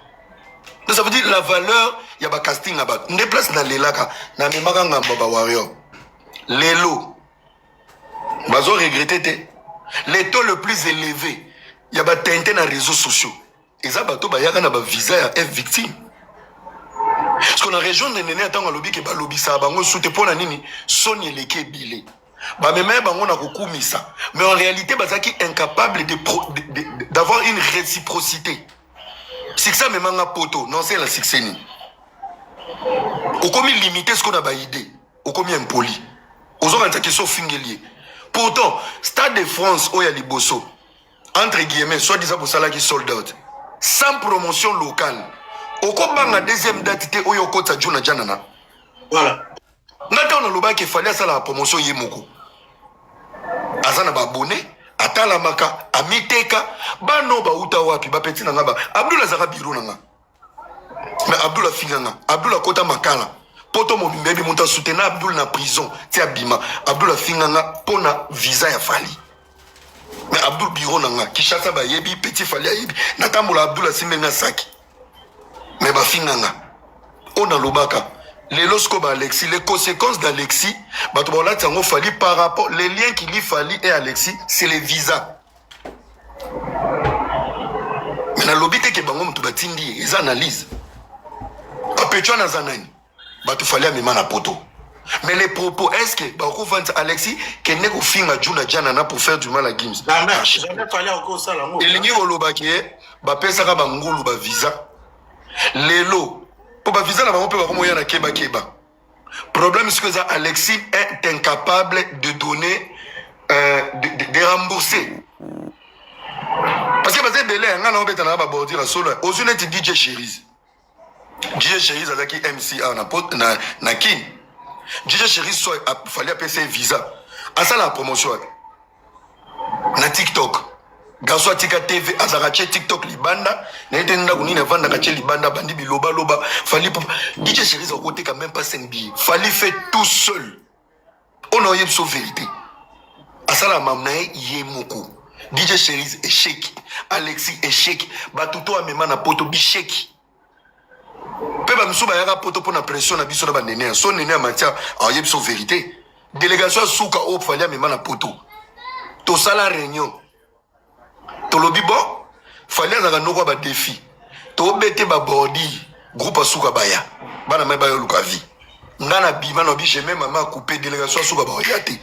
Donc ça veut dire la valeur ya bacasting ya bato nde place nalelaka, namemaka ngambo ya bawarrior. Lelo bazo regretter te. Le taux le plus élevé ya batente na réseaux sociaux eza bato bayaka na bavisa ya F victime. Parce que na région de Nene, ntango alobi ke balobisaka bango su te, mpo na nini? Soni eleki ebele. Bamema ye bango na kokumisa, mais en réalité bazalaki incapable d'avoir une réciprocité. Succès amemanga poto, non, c'est la succès nini? Okomi limité sikoyo na baide, okomi impoli, ozokanisa ke so ofingeli ye. Pourtant Stade de France oyo ya liboso, entre guillemets, soit disant bosalaki sold out sans promotion locale, okobanga deuxième date te oyo okotisa juna janana. Voilà. Nga ntango nalobaki, e Fally asalaka promotion ye moko, aza na baabone, atalamaka, amiteka. Bana oyo bauta wapi? Bapeti na nga ba Abdul azalaka biro na nga, mais Abdul afinga nga. Abdul akota makala poto mobimba, yebi moto asutena Abdul na prison ti abima. Abdul afinga nga mpo na visa ya Fally, mais Abdul biro na nga Kinshasa, bayebi petit Fally, ayebi natambola. Abdul asimbi nga saki, mais bafinga nga. Oyo nalobaka lelo sikoyo, ba Alexis, les conséquences d'Alexis, bato baolati yango Fally. Par rapport les liens qui lie Fally et Alexis, c'est les visas. Mais nalobi te ke bango moto batindi ye, eza analyse. Apecho wana aza nani? Bato Fally amema na poto. Mais les propos, est ce que bakofandisa Alexis kende kofinga Juna Janana pour faire du mal à Gims? Jamais, jamais Fally akosala yango. Elingi koloba ke bapesaka bangulu bavisa lelo mpo bavisa na bango mpe bakomoya na kebakeba. Problème sikoyo eza Alexis est incapable de donner, de rembourser, parce que baza ebele. Nga na obeta na babordure ya solo. Ozwi neti DJ Cherise. DJ Cherise azalaki MC awa na Kine. DJ Cherise, so Fally apesa ye visa, asalaka promotion wapi? Na TikTok. Garçon atika TV, azalaka tie TikTok libanda na ye te. Ndako nini avandaka, tie libanda, bandi bilobaloba. Fally, DJ Cherise akoteka même pas 5 billets. Fally fait tout seul. Oyo na oyebi so vérité, asalaka mamu na ye ye moko. DJ Cherise échec, Alexis échec, bato to amema na poto bisheki mpe bamisusu bayaka poto mpo na pression na biso na banene ya so nene ya matia. Ayebi so vérité, délégation ya suka oyo Fally amema na poto, tosala réunion, tolobi bon, Fally azalaka noko ya badéfi, tobete babordure, groupe asuka baya, bana mai bayoluka vie. Nga na bima na bi jamais mama akupe délégation asuka baoya te.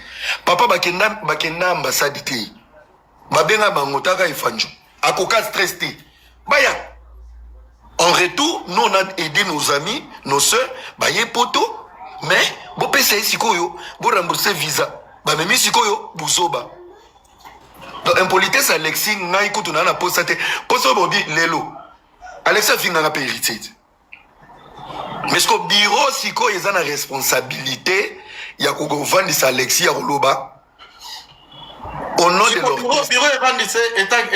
Papa bakenda, bakenda ambassade te, babenga bango taka efanjo akoka stress te, baya. En retour, nous on a aidé nos amis, nos sœurs, baye poto, mais bopesa ye sikoyo, bo rembourser visa. Bamemi sikoyo buzoba. Donc impolitesse Alexis ngai kutu na na posa te. Posa bobi lelo. Alexis afingaka pe héritier. Mais ce que bureau sikoyo eza na responsabilité ya kovandisa Alexis ya koloba au nom de l'orchestre. Bureau evandise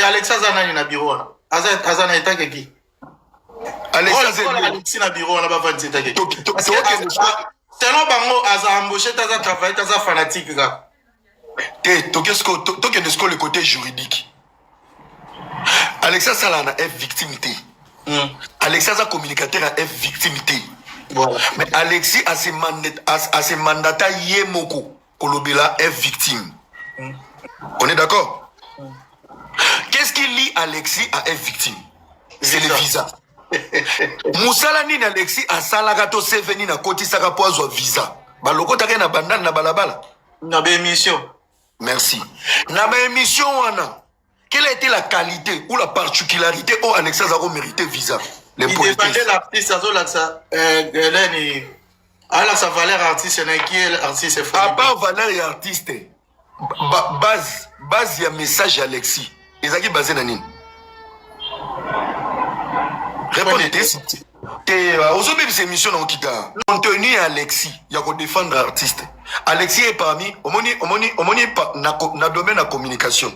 Alexis aza nani na bureau wana? Aza aza na etake ki? Alexis aza Alexis na bureau wana bavandisa etake ki? Selon bango aza embauché te aza travailler te aza fanatique kaka. Te tokende sikoyo le côté juridique. Alexis asalaka na F victime te. Alexis aza communicateur ya F victime te. Voilà. Mais Alexis ase ase mandata ye moko kolobela F victime. On est d'accord? Qu'est-ce qui lie Alexis à F victime? C'est le visa. Musala nini Alexis asalaka to CV nini akotisaka po azwa visa? Balokotaka ye na bandal na balabala. Na ba émission. Merci. Na ba émission wana, quelle a été la qualité ou la particularité oyo Alexis aza ko mériter visa? Il dépendait l'artiste azolakisa nani alakisa valeur artiste na qui est artiste. À part valeur ya artiste, ba, base base ya message ya Alexis ezalaki basé na nini? Répondre te te ozobebisa émission na okita contenu ya Alexis ya kodefendre artiste. Alexis est parmi omoni omoni omoni pa, na, na domaine ya communication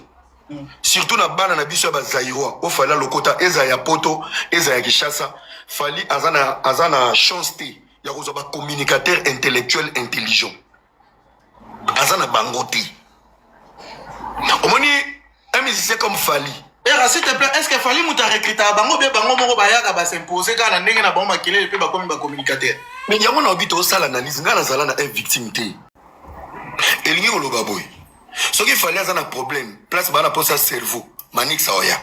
surtout na bana na biso ya bazaïrois oyo Fally alokota eza ya poto eza ya Kinshasa. Fally aza na chance te ya kozwa bacommunicateur intellectuel intelligent, aza na bango te. Omoni un musicien comme Fally. Era, s'il te plaît, est-ce que Fally moto arecrutaka bango bien bango moko bayaka basimpose kaka na ndenge na bango makelele mpe bakomi bacommunicateur? Mais yango na obi tosala analyse. Ngai nazala na F victime te. Elingi koloba boye, soki Fally aza na problème, place baa na posa cerveau Manix aoya,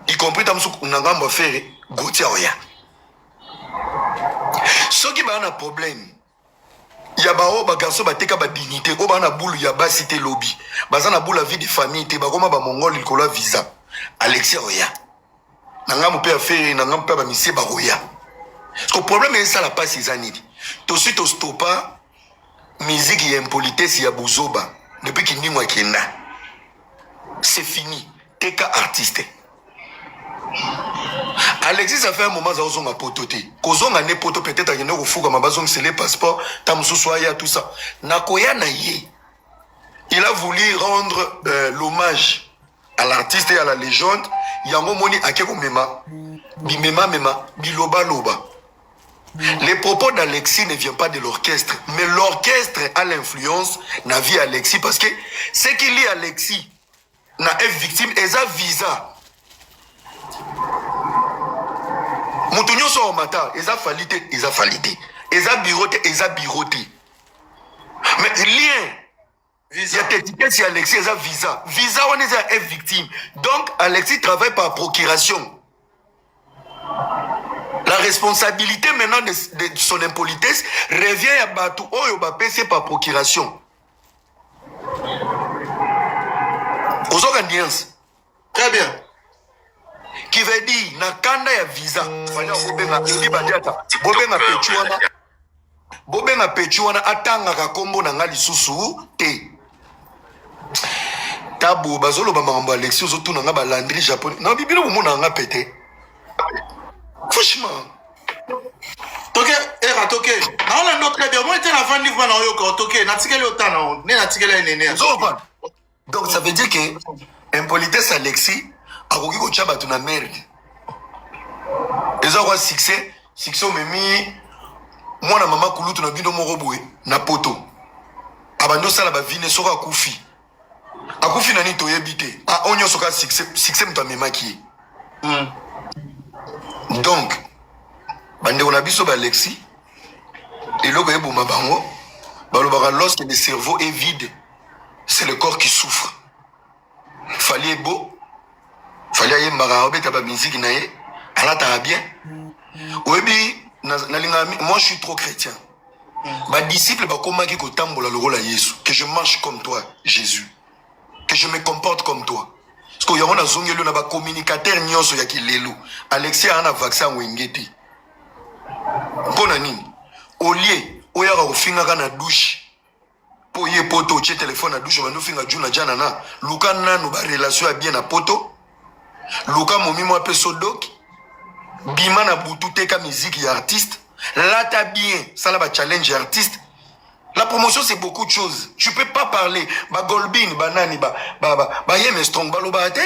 y compris ta mosusu na ngambo affaire Gautier aoya. Soki baa na problème ya bao bagarçon bateka badignité oyo baa na bulu ya basi te, lobi baza na bulu ya vie de famille te, bakoma bamongole likolo ya visa, Alexis aoya na ngambo mpe affaire na ngambo mpe bamisie bakoya. Parce que problème esala mpasi eza nini? Tosi tostopa musique ya impolitesse ya buzoba depuis kindingo akenda, c'est fini. Teka artiste Alexis, ça fait un moment aza kozonga poto te, kozonga nde poto peut-être akende kofukama bazongisele passeport ta mosusu aya tout ça. Nakoya na ye, il a voulu rendre l'hommage à l'artiste et à la légende. Yango moni ake komema bimemamema bilobaloba. Les propos d'Alexis ne viennent pas de l'orchestre, mais l'orchestre a l'influence na vie Alexis, parce que ce qui lie Alexis na F victime eza visa. Moto nyonso aomata eza Fally te, eza Fally te, eza bureau te, eza bureau te, mais lien Visa. Ya étiquette ya Alexis eza visa. Visa wana eza ya F victime. Donc Alexis travaille par procuration. La responsabilité maintenant de son impolitesse revient ya bato oyo bapesi ye par procuration. Ozoka nuance? Très bien. Qui veut dire na kanda ya visa, Fally akobenga Edi Badiata, bobenga pechu wana, bobenga pechu wana atangaka nkombo na nga lisusu te. Tabo bazoloba makambo ya Alexis, ozotuna nga balandri japonais na bibino bomona nga pete, franchement. Toke era toke naolanda très bien. Moi te navandi vma naoyoka toke natikeli otana nde natikeli ye nene. Ozocomprendre? Donc ça veut dire que impolitesse Alexis akoki kotya bato na merde. Eza kwa succès, succès omemi mwana mama kulutu na bino moko boye na poto, abandi osala bavine. Soki akufi, akufi na nini toyebi te. Ah, oyo nyonso kaka succès, succès moto amemaki ye. Donc bandeko na biso baalexis, eloko eboma bango, balobaka lorsque le cerveau est vide, c'est le corps qui souffre. Fally ebo Fally ayembaka, abeta bamiziki na ye, alataka bien. Oyebi nalingaka moi je suis trop chrétien. Badisciple bakomaki kotambola lokola Yesu: que je marche comme toi, Jésus, que je me comporte comme toi. Sikoyo yango nazongeli yo na ba communicateur nyonso ya kilelo. Alexis aa na vaccin ya wenge te. Mpo na nini? Olie oyaka kofingaka na douche mpo ye poto otie telefone na douche obandi ofinga juna jana na luka nanu ba relation ya bien na poto luka momi mwa mpe sodoki bima na butu teka miziki ya artiste lata bien sala ba challenge ya artiste La promotion c'est beaucoup de choses. Tu peux pas parler. Ba Golbin, ba nani, ba ba ba ba Yeme Strong, ba loba te.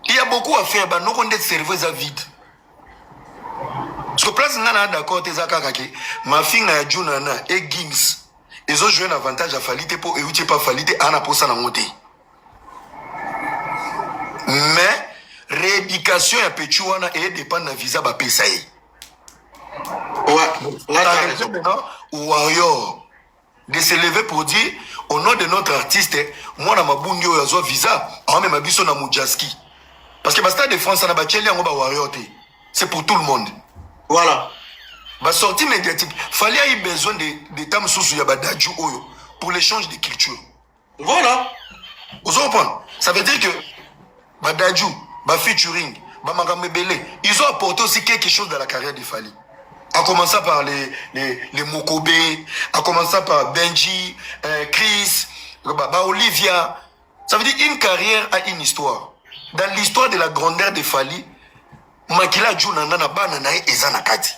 Il y a beaucoup à faire. Ba noko nde cerveau eza vide. Parce que place nga na d'accord te eza kaka ke mafinga ya Juna na et Gims ezo jouer na avantage ya Fally te po euti pa Fally te ana posa nango te. Mais rééducation ya Pechu wana e dépendre na visa ba pesa ye. Ouais, là, t'as raison. Maintenant, Warrior, de se lever pour dire, au nom de notre artiste, moi, na mabundi oyo azwa visa, amema biso na Mujaski. Parce que ba stade de France na ba tcheli yango ba Warrior te. C'est pour tout le monde. Voilà. Ba sortie médiatique, fallait a eu besoin de de tam susu ya ba dadju oyo pour l'échange de culture. Voilà. Ozo comprendre? Ça veut dire que ba Dadju, ba featuring, ba makambo ebele, ils ont apporté aussi quelque chose dans la carrière de Fally. À commencer par les, les, les Mokobe, à commencer par Benji, euh, Chris, ba, ba Olivia. Ça veut dire une carrière a une histoire. Dans l'histoire de la grandeur de Fally, makila Djuna na bana na ye eza na kati.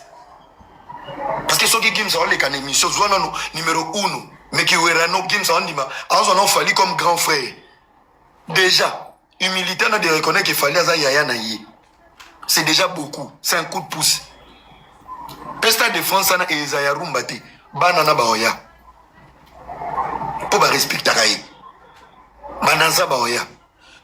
Parce que soki Gims aoleka na émission, zwa nanu numéro 1, mais ki werano Gims aondima, azwa na Fally comme grand frère. Déjà, humilité na de reconnaître que Fally aza yaya na ye. C'est déjà beaucoup, c'est un coup de pouce. Pe Stade de France wana eza ya rumba te, bana na baoya. Po ba respectaka ye. Banaza baoya.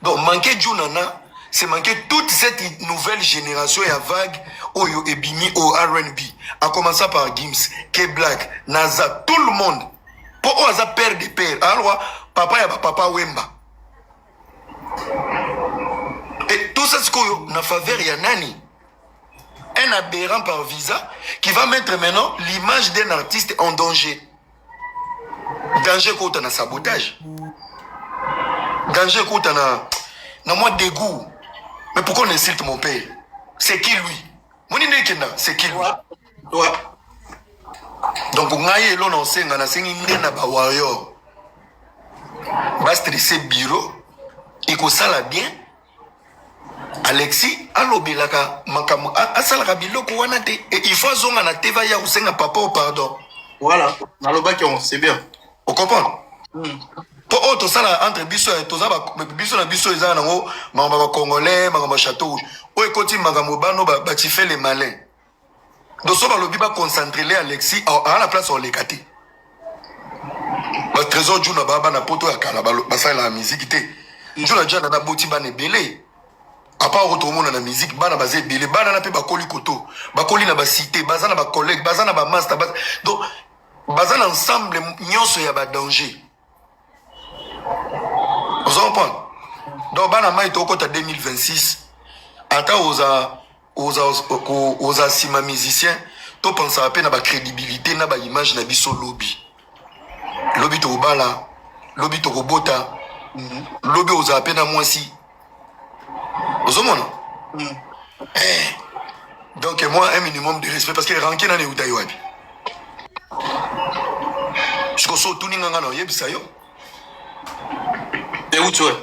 Donc manquer Djunana, c'est manquer toute cette nouvelle génération ya vague oyo ebimi au R&B. A commencer par Gims, K-Black, Naza, tout le monde. Po oyo aza père de père. Alors papa ya ba papa Wemba. Et tout ça sikoyo na faveur ya nani? Un aberrant par visa qui va mettre maintenant l'image d'un artiste en danger. Danger ekota na sabotage. Danger ekota na na mwa dégoût. Mais pourquoi on insulte mon père? C'est qui lui? Moni nde ekenda, c'est qui lui? Ouais. Ouais. Donc ngai elo na osenga nasengi nde na ba warrior ba stresse bureau ekosala bien Alexis alobelaka makambo asalaka biloko wana te et il faut azonga na TV aya kosenga papa au pardon. Voilà, nalobaki yango, c'est bien. O comprendre? Po oyo tosala entre biso eh, toza ba, biso na biso eza nango makambo ya ba congolais, makambo ya chateau rouge. Oyo ekoti makambo bano ba, ba tu fais les malins. Donc so balobi ba concentrer les Alexis a na place oleka te. Ba Trésor Djuna ba bana poto ya kala basalelaka musique te. Djuna Djana na boti bana ebele. À part oyo tokomona na musique bana baza ebele, bana na pe bakoli koto, bakoli na ba cité, baza na ba collègues, baza na ba master, baza... donc baza na ensemble nyonso ya ba danger. Ozo comprendre? Donc bana mai tokota 2026 ata oza oza oza sima musicien to pensaka pe na ba credibilité na ba image na biso lobi lobi tokobala lobi tokobota lobi ozala pe na mwasi ozomona eh. Donc moi un minimum de respect parce que ranke nani euta yo wapi sikoyo so otuni nga nga na oyebisa yo euti wapi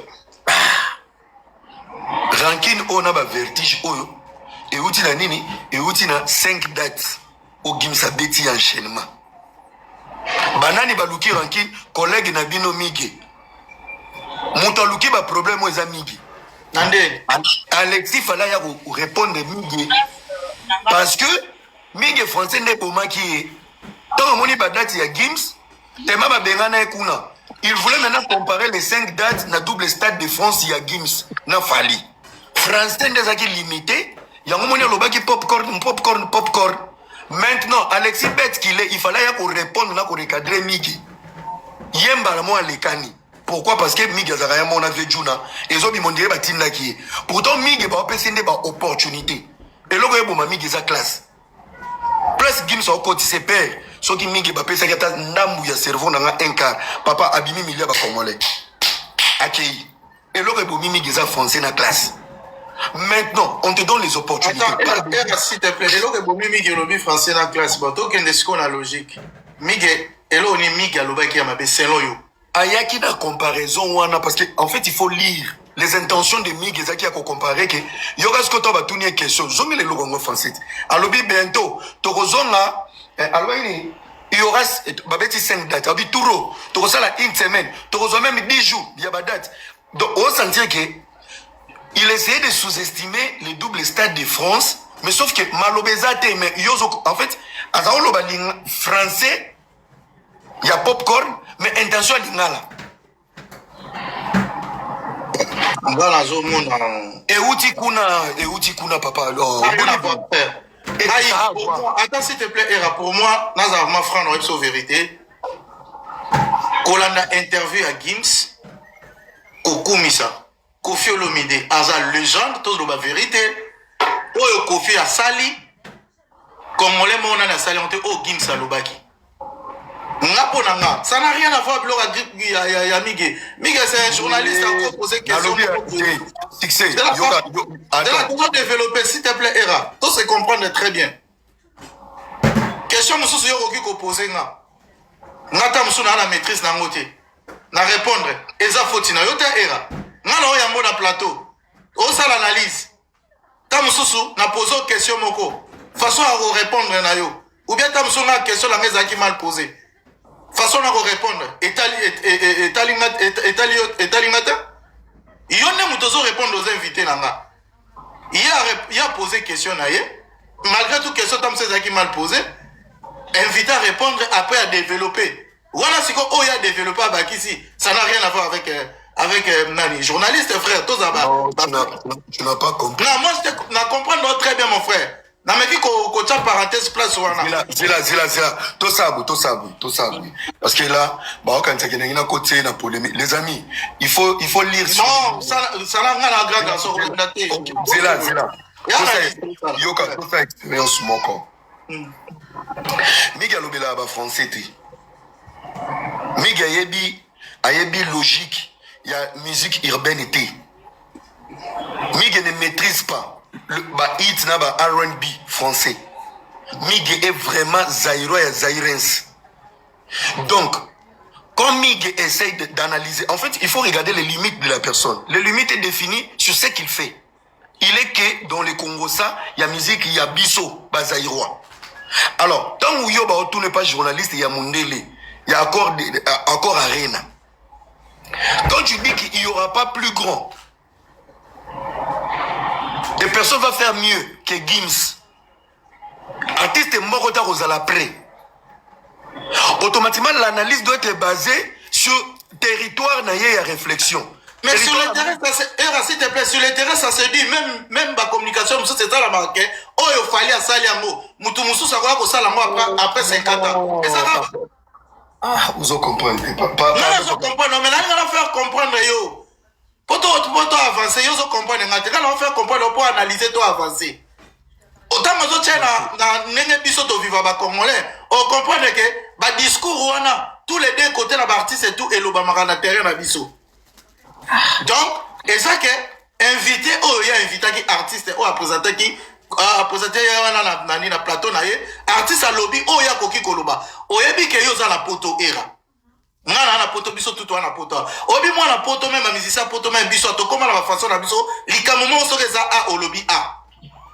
Rancune oyo na ba vertige oyo euti na nini? Euti na 5 dates ogimisa beti ya enchaînement. Banani baluki rancune? Collègue na bino Migue. Moto aluki ba problème oyo eza Migue. Na nde Alexis fallait ya ko répondre Migue parce que Migue français nde ebomaki ye. Ntango amoni ba date ya Gims Tema babengana ye kuna. Il voulait maintenant comparer les 5 dates na double stade de France ya Gims na Fally. Français nde ezalaki limité. Yango moni alobaki popcorn, popcorn, popcorn. Maintenant, Alexis bête qu'il est, il fallait ya ko répondre na ko recadrer Migi. Ye mbala mo alekani. Pourquoi? Parce que Migi azalaka ya mona vieux Juna. Ezobima on dirait batindaki ye. Pourtant Migi baopesi nde ba opportunité. Eloko eboma Migi eza classe. Place Gims akotise père soki mingi bapesaki ata ndambu ya cerveau na nga un quart papa abimi milieu ya ba congolais akei. Eloko ebomi mingi eza français na classe. Maintenant, on te donne les opportunités. Attends, Era, s'il te plaît, eloko ebomi mingi olobi français na classe. Bon, tokende sikoyo na logique. Mige, eloko ni mingi alobaki ya mabe selon yo. Ayaki na comparaison wana parce que en fait il faut lire les intentions de Mig ezaki ya ko comparer que yoka sikoyo to batuni ye question zongela eloko yango français ti. Alobi bientôt tokozonga eh, alobaki nini il y aura babeti 5 dates alobi turo tokosala une semaine tokozwa même 10 jours ya ba date donc osentir que il essayait de sous-estimer le double stade de France mais sauf que maloba eza te mais yo en fait aza koloba français ya popcorn mais intention ya lingala nga nazomona euti kuna euti kuna papa oh, attends s'il te plaît era pour moi nazala vraiment franc na biso vérité kolanda interview ya gims kokumisa Koffi Olomide aza legende toloba verite oyo Koffi asali congolais moko nani asali yango te oyo Gims alobaki nga mpo na nga ça n'a rien à voir biloko ya, ya, ya Migue Migue c'est un journaliste ako poser question succès yoka développer s'il te plaît Era to se comprendre très bien question mosusu yo okoki kopose nga nga ta mosusu naa na maîtrise na yango te na répondre eza foti na yo te era nga na oyo yango na plateau osala analyse ta mosusu na pose question moko façon ya korépondre na yo ou bien ta mosusu nga question na nga ezalaki mal posé façon na korépondre etali etali nga etali yo etali nga te yo nde moto ozo répondre oza invité na nga ye a posé question na ye malgré tout question ta mosusu ezalaki mal posé invité à répondre après à développer wana siko oyo a développé abakisi ça n'a rien à voir avec euh, avec euh, nani journaliste frère toza ba, non, ba, tu n'as pas compris non moi je na comprendre très bien mon frère nameki kotya parenthèse place wana zela zela zela tosala boye tosala boye tosala boye parce que là baokanisaki ndenge nakotie na polémique les amis il faut, il faut lire non sala nga na grand garçon kolanda te zela zela yoka tosala expérience moko Migi alobelaka ba français te. Migi ayebi ayebi logique ya musique urbaine te. Migi ne maîtrise pas le, ba hit na ba R&B français. Migi est vraiment zaïrois ya zaïrens. Donc, quand Mig essaye d'analyser, en fait, il faut regarder les limites de la personne. Les limites est définies sur ce qu'il fait. Il est que dans le Congo ça, il y a musique, il y a biso, ba Zaïrois. Alors, tant que yo ba tourne pas journaliste, il y a Mundele, il y a accord, accord arena. Quand tu dis qu'il n'y aura pas plus grand, et personne va faire mieux que Gims. Artiste moko ta kozala prêt. Automatiquement, l'analyse doit être basée sur territoire na ye ya réflexion. Mais sur le terrain, ça se, Era, s'il te plaît, sur le terrain, ça se dit, même, même ma communication, c'est ça la marque. Oh, il fallait à Saliango. Mutu mususu akoka kosala yango après, après 50 ans. Et ça va. Ah, vous comprenez. Pas, pas, non, non, je comprends. Non, mais là, il va faire comprendre, yo. Po to po to avancer, yo zo comprendre nga te. Kala faire comprendre pour analyser to avancer. Otango ozo tia na na ndenge biso to viva ba congolais, o comprendre que ba discours wana tous les deux côtés na ba artistes et tout elobamaka na terrain na biso. Donc, eza que invité oyo ye invitaki artiste oyo apresentaki apresente ye wana na nani na plateau na ye artiste alobi oyo akoki koloba oyebi ke yo oza na poto era nga na na poto biso tutu wana poto oyebi mwana poto meme bamisicien poto meme biso tokóma na bafaçon na biso likambo moko soki eza a olobi a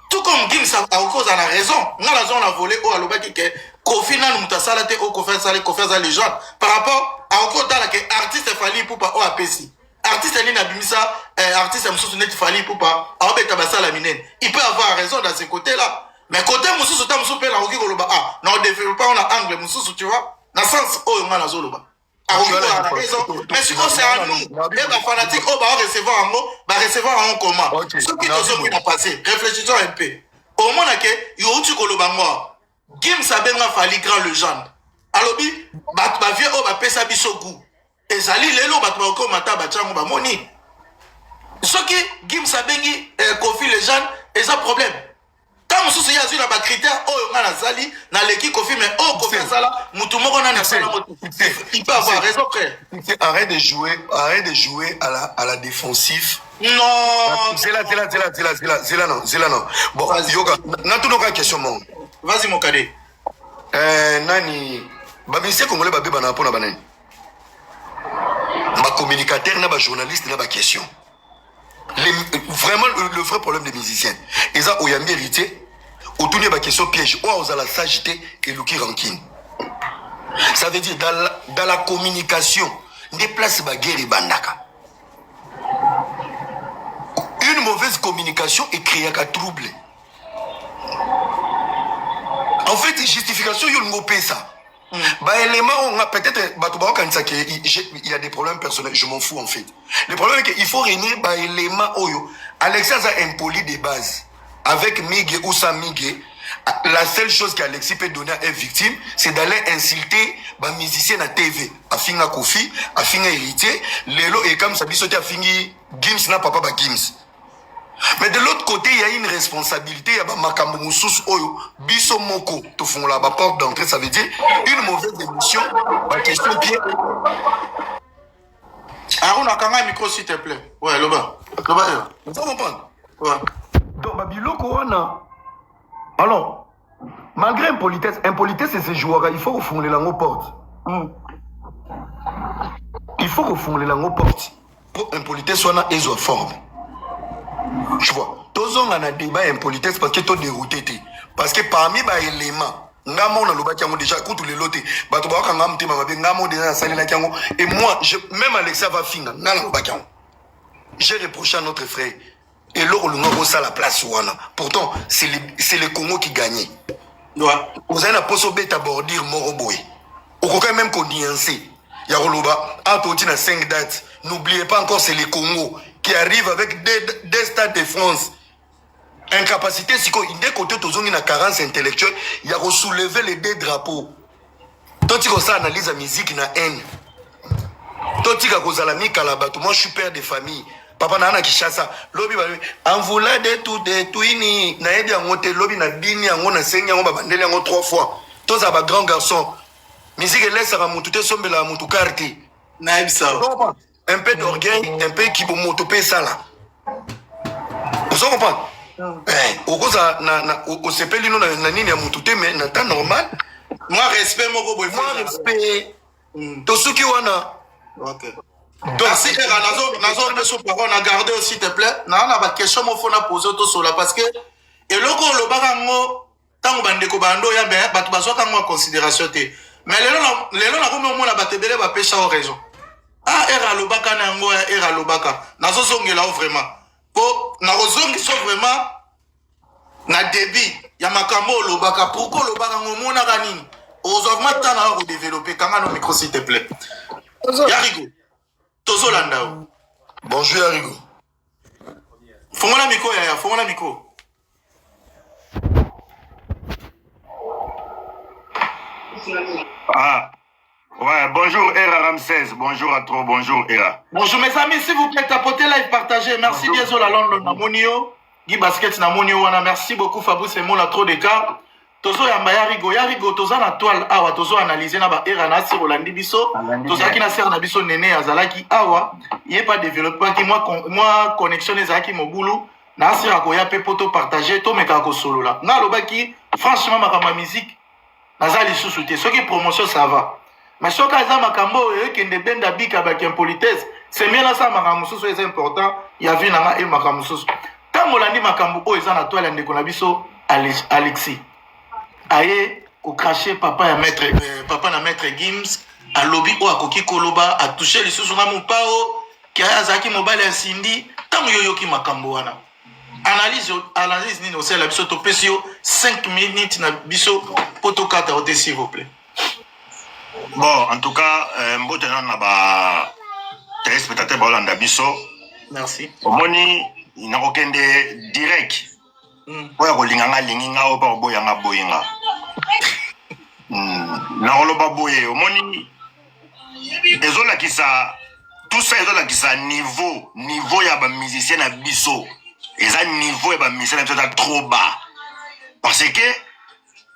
tout comme gims akoki kozala na raison nga nazwa na vole oyo alobaki ke kofi nanu moto asala te oyo kofi asali kofi aza legende par rapport akoki kotala ke artiste fali ipupa oyo apesi artiste nini abimisa eh, artiste mosusu neti fali ipupa aobeta basala minene il peut avoir raison dans ce côté là mais côté mosusu ta mosusu mpe nakoki koloba ah na odeveloppe yango na angle mosusu tu vois na sens oyo nga nazoloba akoki kozala na raison mais sikoyo c'est à nous e bafanatique oyo bao recevoir yango barecevoir yango comment soki tozongi na passé réfléchissons un peu omona ke yo outi koloba ngo awa gims abenga fali grand legende alobi bato bavie oyo bapesa biso gout ezali lelo bato bakoki omata batya yango bamoni soki gims abengi eh, kofi legende eza problème. Ntango mosusu ye azwi na bacritère oyo ngai nazali, naleki Koffi, mais oyo Koffi asala, mutu moko nani asala yango te. Il peut avoir raison, frère. Arrête de jouer, arrête de jouer à la défensif. Non. Zela, zela, zela, zela, zela, zela, non, zela, non. Bon, yoka, natunoka question moko. Vas-y, mon cadet. Nani, ba musiciens congolais babebana mpona banani? Ba communicateur na ba journaliste na ba question. Les, vraiment le vrai problème des musiciens eza oyambi héritier otuni ba question piège oyo ozala sage te eluki rancune. Ça veut dire dans la communication nde place ba guerre ebandaka. Une mauvaise communication ecréaka trouble. En fait justification yo olingi opesa ba élément oyo nga peut-être bato baokanisa ke il y a des problèmes personnels, je m'en fous en fait. Le problème est que il faut réunir ba élément oyo Alexis aza impoli de base avec Migue ou sans Migue. La seule chose qu'Alexis peut donner à une victime, c'est d'aller insulter ba musicien na TV. Afinga Koffi, afinga héritier, lelo et comme ça biso te afingi Gims na papa ba Gims. Mais de l'autre côté, il y a une responsabilité, il y a ba makambo mosusu oyo biso moko tofungola ba porte d'entrée, ça veut dire une mauvaise émission, ba question pied. Aruna, kanga micro s'il te plaît. Ouais, loba. Loba. Vous comprenez? Ouais. Donc ba biloko wana. Alors, malgré impolitesse, impolitesse c'est joueur, il faut kofungolela yango porte. Il faut kofungolela yango porte. Po impolitesse wana ezwa forme. Tu vois, tozonga na débat impolitesse parce que to dérouté te. Parce que parmi ba éléments nga moko nalobaki yango déjà kutu lelo te bato bakokanga motema mabe nga moko déjà nasalelaki yango et moi je, même Alexia va finga nga nalobaki yango. J'ai reproché à notre frère eloko olinga kosala place wana, pourtant c'est le Congo qui gagnait. Ozali na poso obeta bordure moko boye, okoki même konuancer ya koloba ah toti na 5 dates, n'oubliez pas encore c'est le Congo qui arrive avec deux stades de France. Incapacité sikoyo nde kote tozongi na carence intellectuelle ya kosoulever les deux drapeaux. Totika kosala analyse ya musique na haine, totika kozala mikala bato. Moi je suis père de famille, papa na na Kinshasa lobi balobi envula de tout de tuini nayebi yango te, lobi na bini yango nasengi yango babandeli yango 3 fois. Tozala ba grand garçon, musique elesaka mutu te, esombelaka mutu carte. Nayebisa. Un peu d'orgueil, un peu kibomoto pe esala. Ozo comprendre? Okoza na osepeli no na nini ya mutu te, mais na temps normal. Moi respect moko boye. Moi respect. Tosuki wana. Ok. Donc, merci Era, nazo peso parole na garder s'il te plaît. Na na ba question moko na poser to sola parce que eloko olobaka ngo tango bandeko bando ya ben bato bazwaka ngo en considération te. Mais lelo na komi omona bato ebele ba pesa o raison. Ah Era alobaka na yango ya Era alobaka. Nazo zongela o vraiment. Po na kozongisa vraiment na début ya makambo olobaka, pourquoi olobaka ngo omonaka nini? Ozwa vraiment temps na ko développer kanga no micro s'il te plaît. Yarigo, tozolanda yo. Bonjour Yarigo. Fongola micro yaya, fongola micro. Ah. Ouais, bonjour Era Ramsès, bonjour à toi, bonjour Era. Bonjour mes amis, s'il vous plaît, tapotez live, partagez. Merci bien Zola London Namonio, Guy Basket Namonio wana, merci beaucoup Fabrice et Mola trop d'écart. Tozo yamba Yarigo, Yarigo toza na toile awa, tozo analyser na ba Era na sir olandi biso. Tozalaki na sir na biso nene azalaki awa, ye pas développement ki moi connexion ezalaki mobulu. Na sir akoya pe poto partager, to meka ko solola. Nga alobaki franchement makambo ya musique naza lisusu te, soki promotion ça va, mais soki aza makambo oyo ekende benda bika ba impolitesse, c'est mieux nasala makambo mosusu eza important ya vie na nga e makambo mosusu. Ntango olandi makambo oyo eza na toile ya ndeko na biso Alexis aye kocrache papa ya maître, papa na maître Gims, alobi oyo akoki koloba, atouche lisusu na mopao ke azalaki mobali ya Cindy. Ntango yo yoki makambo wana, analyse nini osalela biso? Topesi yo 5 minutes na biso po tokata yo te, s'il vous plaît. Bon, en tout cas, mbote na ba téléspectateurs baolanda biso. Merci. Omoni nakokende direct. Oyo akolinga nga alingi nga, oyo mpe akoboya nga aboyi nga. Nakoloba boye, omoni ezolakisa tout ça, ezolakisa niveau ya ba musicien na biso. Eza niveau ya ba musicien na biso eza trop bas. Parce que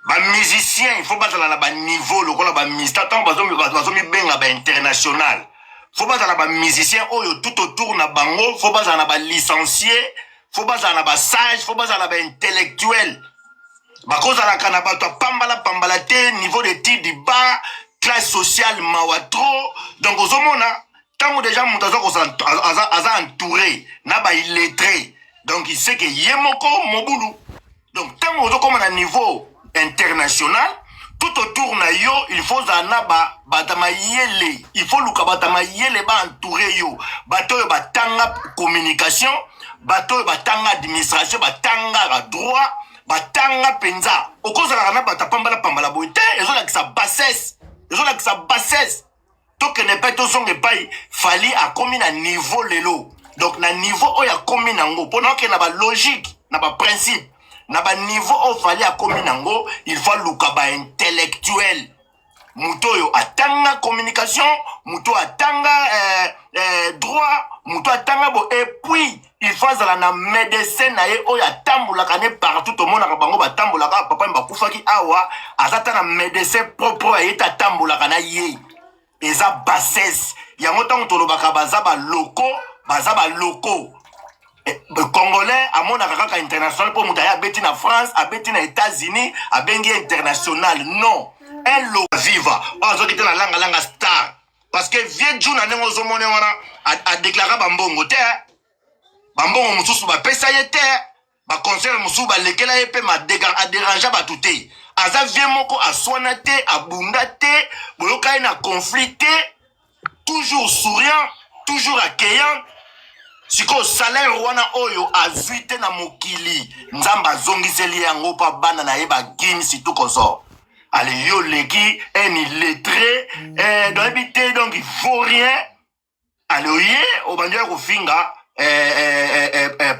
ba musiciens, il faut bazala na ba niveau lokola ba musiciens ntango bazomibenga ba international. Faut bazala ba musiciens oyo tout autour na bango, faut bazala na ba licenciés, faut bazala na ba sage, faut bazala na ba intellectuel. Bakozalaka na bato ya pambala pambala te, niveau d'étude bas, classe sociale mawa trop. Donc ozomona ntango déjà moto aza kozala aza entouré na ba illettré, donc il sait que ye moko mobulu. Donc ntango ozokóma na niveau international, tout autour na yo il faut ozala na bato mayele. Il faut luka bato mayele baentouré yo, bato oyo batanga communication, bato oyo batanga administration, batanga badroit, batanga mpenza. Okozalaka na bato apambala pambala boye te, ezolakisa bassesse, ezolakisa bassesse. Tokende mpe tozonga epai Fally akomi na niveau lelo. Donc na niveau oyo akomi nango, mpona okende na balogique, na baprincipe, na baniveau oyo Fally akomi nango, il faut aluka baintellectuel, moto oyo atanga communication, moto oyo atanga droit, moto atanga bo. Et puis il faut azala na médecin na ye oyo atambolaka ne partout. Tomonaka bango batambolaka, papa bakufaki awa, aza ta na médecin propre oyo aye te, atambolaka na ye. Eza bassesse. Yango ntango tolobaka baza baloko, baza baloko. Congolais amonaka kaka international mpo moto aye abeti na France, abeti na États-Unis, abengi ye international. Non, un lo viva oyo azwaki te na langalanga star, parce que vieux Juna, ndenge ozomona wana, adéclara bambongo te, bambongo mosusu bapesa ye te, baconcert mosusu balekela ye mpe adérangea bato te. Aza vieux moko aswana te, abunda te, boyoka ye na conflit te, toujours souriant, toujours accueillant. Sikoyo salaire wana oyo azwi te na mokili, Nzambe azongiseli yango mpo bana na ye bagimi surtout consort. Ale yo leki un illettré, doyebi te, donc il faut rien. Ale oye obandi ya kofinga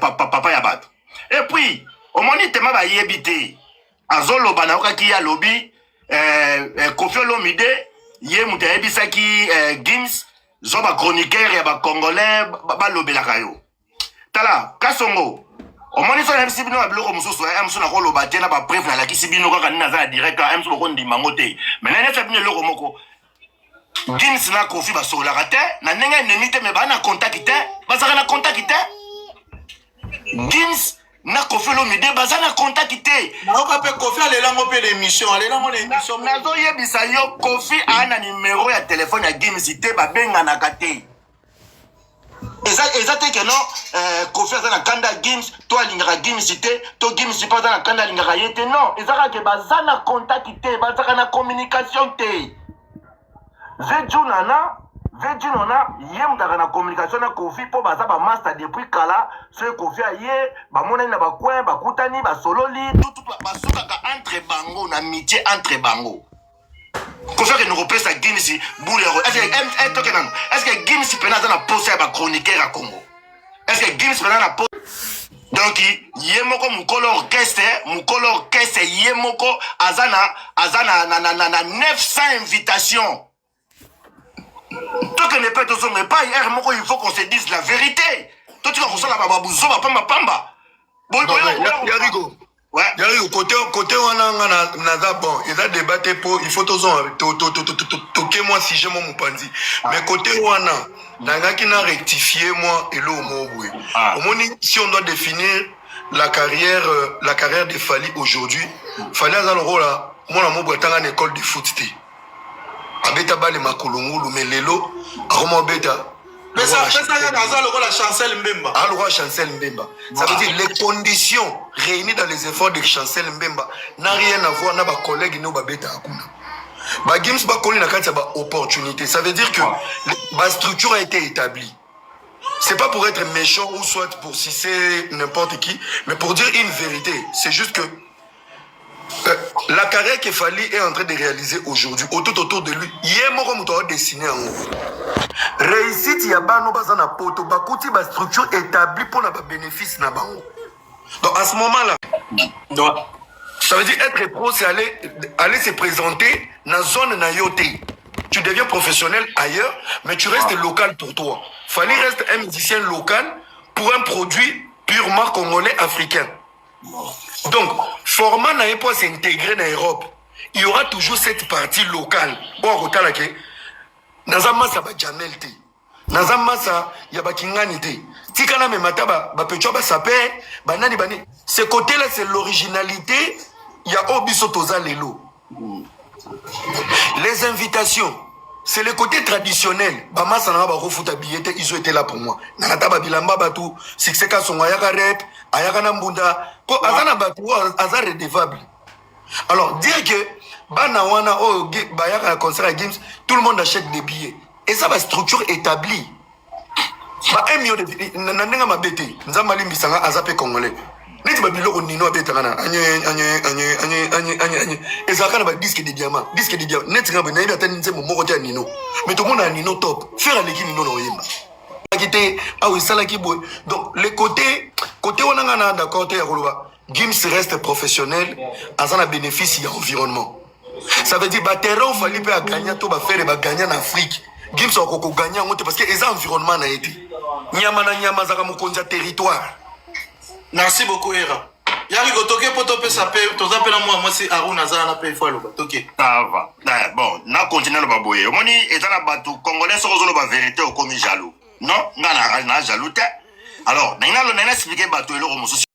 papa ya bato. Et puis omoni tema bayebi te, azoloba, nayokaki ye alobi Koffi Olomide ye moto ayebisaki Gims zwa bachroniqueur ya bacongolais balobelaka yo. Tala Kasongo, omoni so nayebisi bino ya biloko mosusu ya mosusu, nakoloba te na bapreuve, nalakisi bino kaka nini, naza na direct ya mosusu, bokondima yango te. Mais nayebisa bino eloko moko: Gims na Koffi basololaka te na ndenge ennemi te, mais baa na contact te, bazalaka na contact te. Gims na Koffi Olomide baza na contact te. Nayoka mpe Koffi alelango mpe na émission, alelango na émission. Nazoyebisa yo, Koffi aa na nimero ya telefone ya Gims te, babenganaka te. Eza te ke non, Koffi aza na kanda ya Gims to alingaka Gims te, to Gims mpe aza na kanda alingaka ye te. Non, eza kaka ke baza na contact te, bazaka na communication te. Ve Junana ye moto aka na communication na Koffi mpo baza bamaster depuis kala. Soki Koffi aye, bamonani na bacoin, bakutani, basololi, tutu basukaka entre bango na amitié entre bango. Koffi akende kopesa Gims bule ya toke nano. Est ce que Gims mpena aza na posa ya bachroniqueur ya Congo? Est ce que Gims mpena na posa? Donc ye moko mokolo orchestre, mokolo orchestre, ye moko aza na 900 invitation. Tokende mpe tozonga epai r moko, il faut qu'on se dise la vérité. Totika kosala babuzoba pambapamba. Yariko, Yariko, côté wana nga naza bon, eza débat te mpo il faut tozonga toke mwa sujet mo mopanzi. Mais côté wana nangaki na rectifier mwa eloko moko boye. Omoni, si on doit définir la carrière de Fally aujourd'hui, Fally aza lokola mwana mo boye atanga na école de foot te, abeta bale makolo ngulu, mais lelo akoma obeta. Pesa kaka, aza lokola Chancel Mbemba. Ah, lokola Chancel Mbemba. Ça veut dire les conditions réunies dans les efforts de Chancel Mbemba n'a rien à voir na bacollègue no babetaka kuna. Bagims bakoli na kati ya baopportunité. Ça veut dire que bastructure a été établie. C'est pas pour être méchant ou soit pour citer n'importe qui, mais pour dire une vérité. C'est juste que la carrière que Fally est en train de réaliser aujourd'hui, tout autour de lui, ye moko moto adessiner yango. Réussite ya bano baza na poto, bakuti ba structure établie pour ba bénéfice na bango. Donc à ce moment-là, ça veut dire être pro, c'est aller se présenter dans la zone na yo te. Tu deviens professionnel ailleurs, mais tu restes local pour toi. Fally reste un musicien local pour un produit purement congolais africain. Donc format na ye mpo s'intégrer na Europe, il y aura toujours cette partie locale oyo akotala ke naza masa bajamel te, naza masa ya bakingani te, tika namema ata bapetwa basaper banani bani. Ce côté là, c'est l'originalité ya oyo biso toza lelo. Les invitations, c'est le côté traditionnel. Bamasa nanga bakofuta billet te, ils ont été là pour moi. Nalata babilamba bato. Succès Kasongo ayaka rep, ayaka na mbunda po aza na bato oyo aza redevable. Alors dire que bana wana oyo bayaka na concert ya Gims, tout le monde achète des billets, eza bastructure établie ba 1 million de na ndenge mabe te. Nzambe alimbisanga, aza mpe congolais. Neti babiloko nino abetaka na anye anye anye anye anye anye anye, ezalaka na badisque de diamant, disque de diamant. Neti nga boye, nayebi ata nzembo moko te ya Nino, mais tomona ya Nino top. Ferre aleki Nino na oyemba esalaki te awa, esalaki boye. Donc le côté wana, nga na d'accord te ya koloba Gims reste professionnel, aza na bénéfice ya environnement. Ça veut dire baterrain oFally mpe aganya to baFerre baganya na Afrique, Gims akoki koganya yango te parce que eza environnement na ye te. Nyama na nyama azalaka mokonzi ya territoire. Merci beaucoup, Era Yariko. Toke mpo topesa mpe, toza mpe na mwa mwasi Aruna aza wana mpe, ifo aloba. Toke. Ça va. Bon, na continue aloba boye. Omoni, eza na bato congolais, soki ozoloba vérité, okomi jaloux. Non, nga na jaloux te. Alors, nangi na expliquer bato eloko mosusu.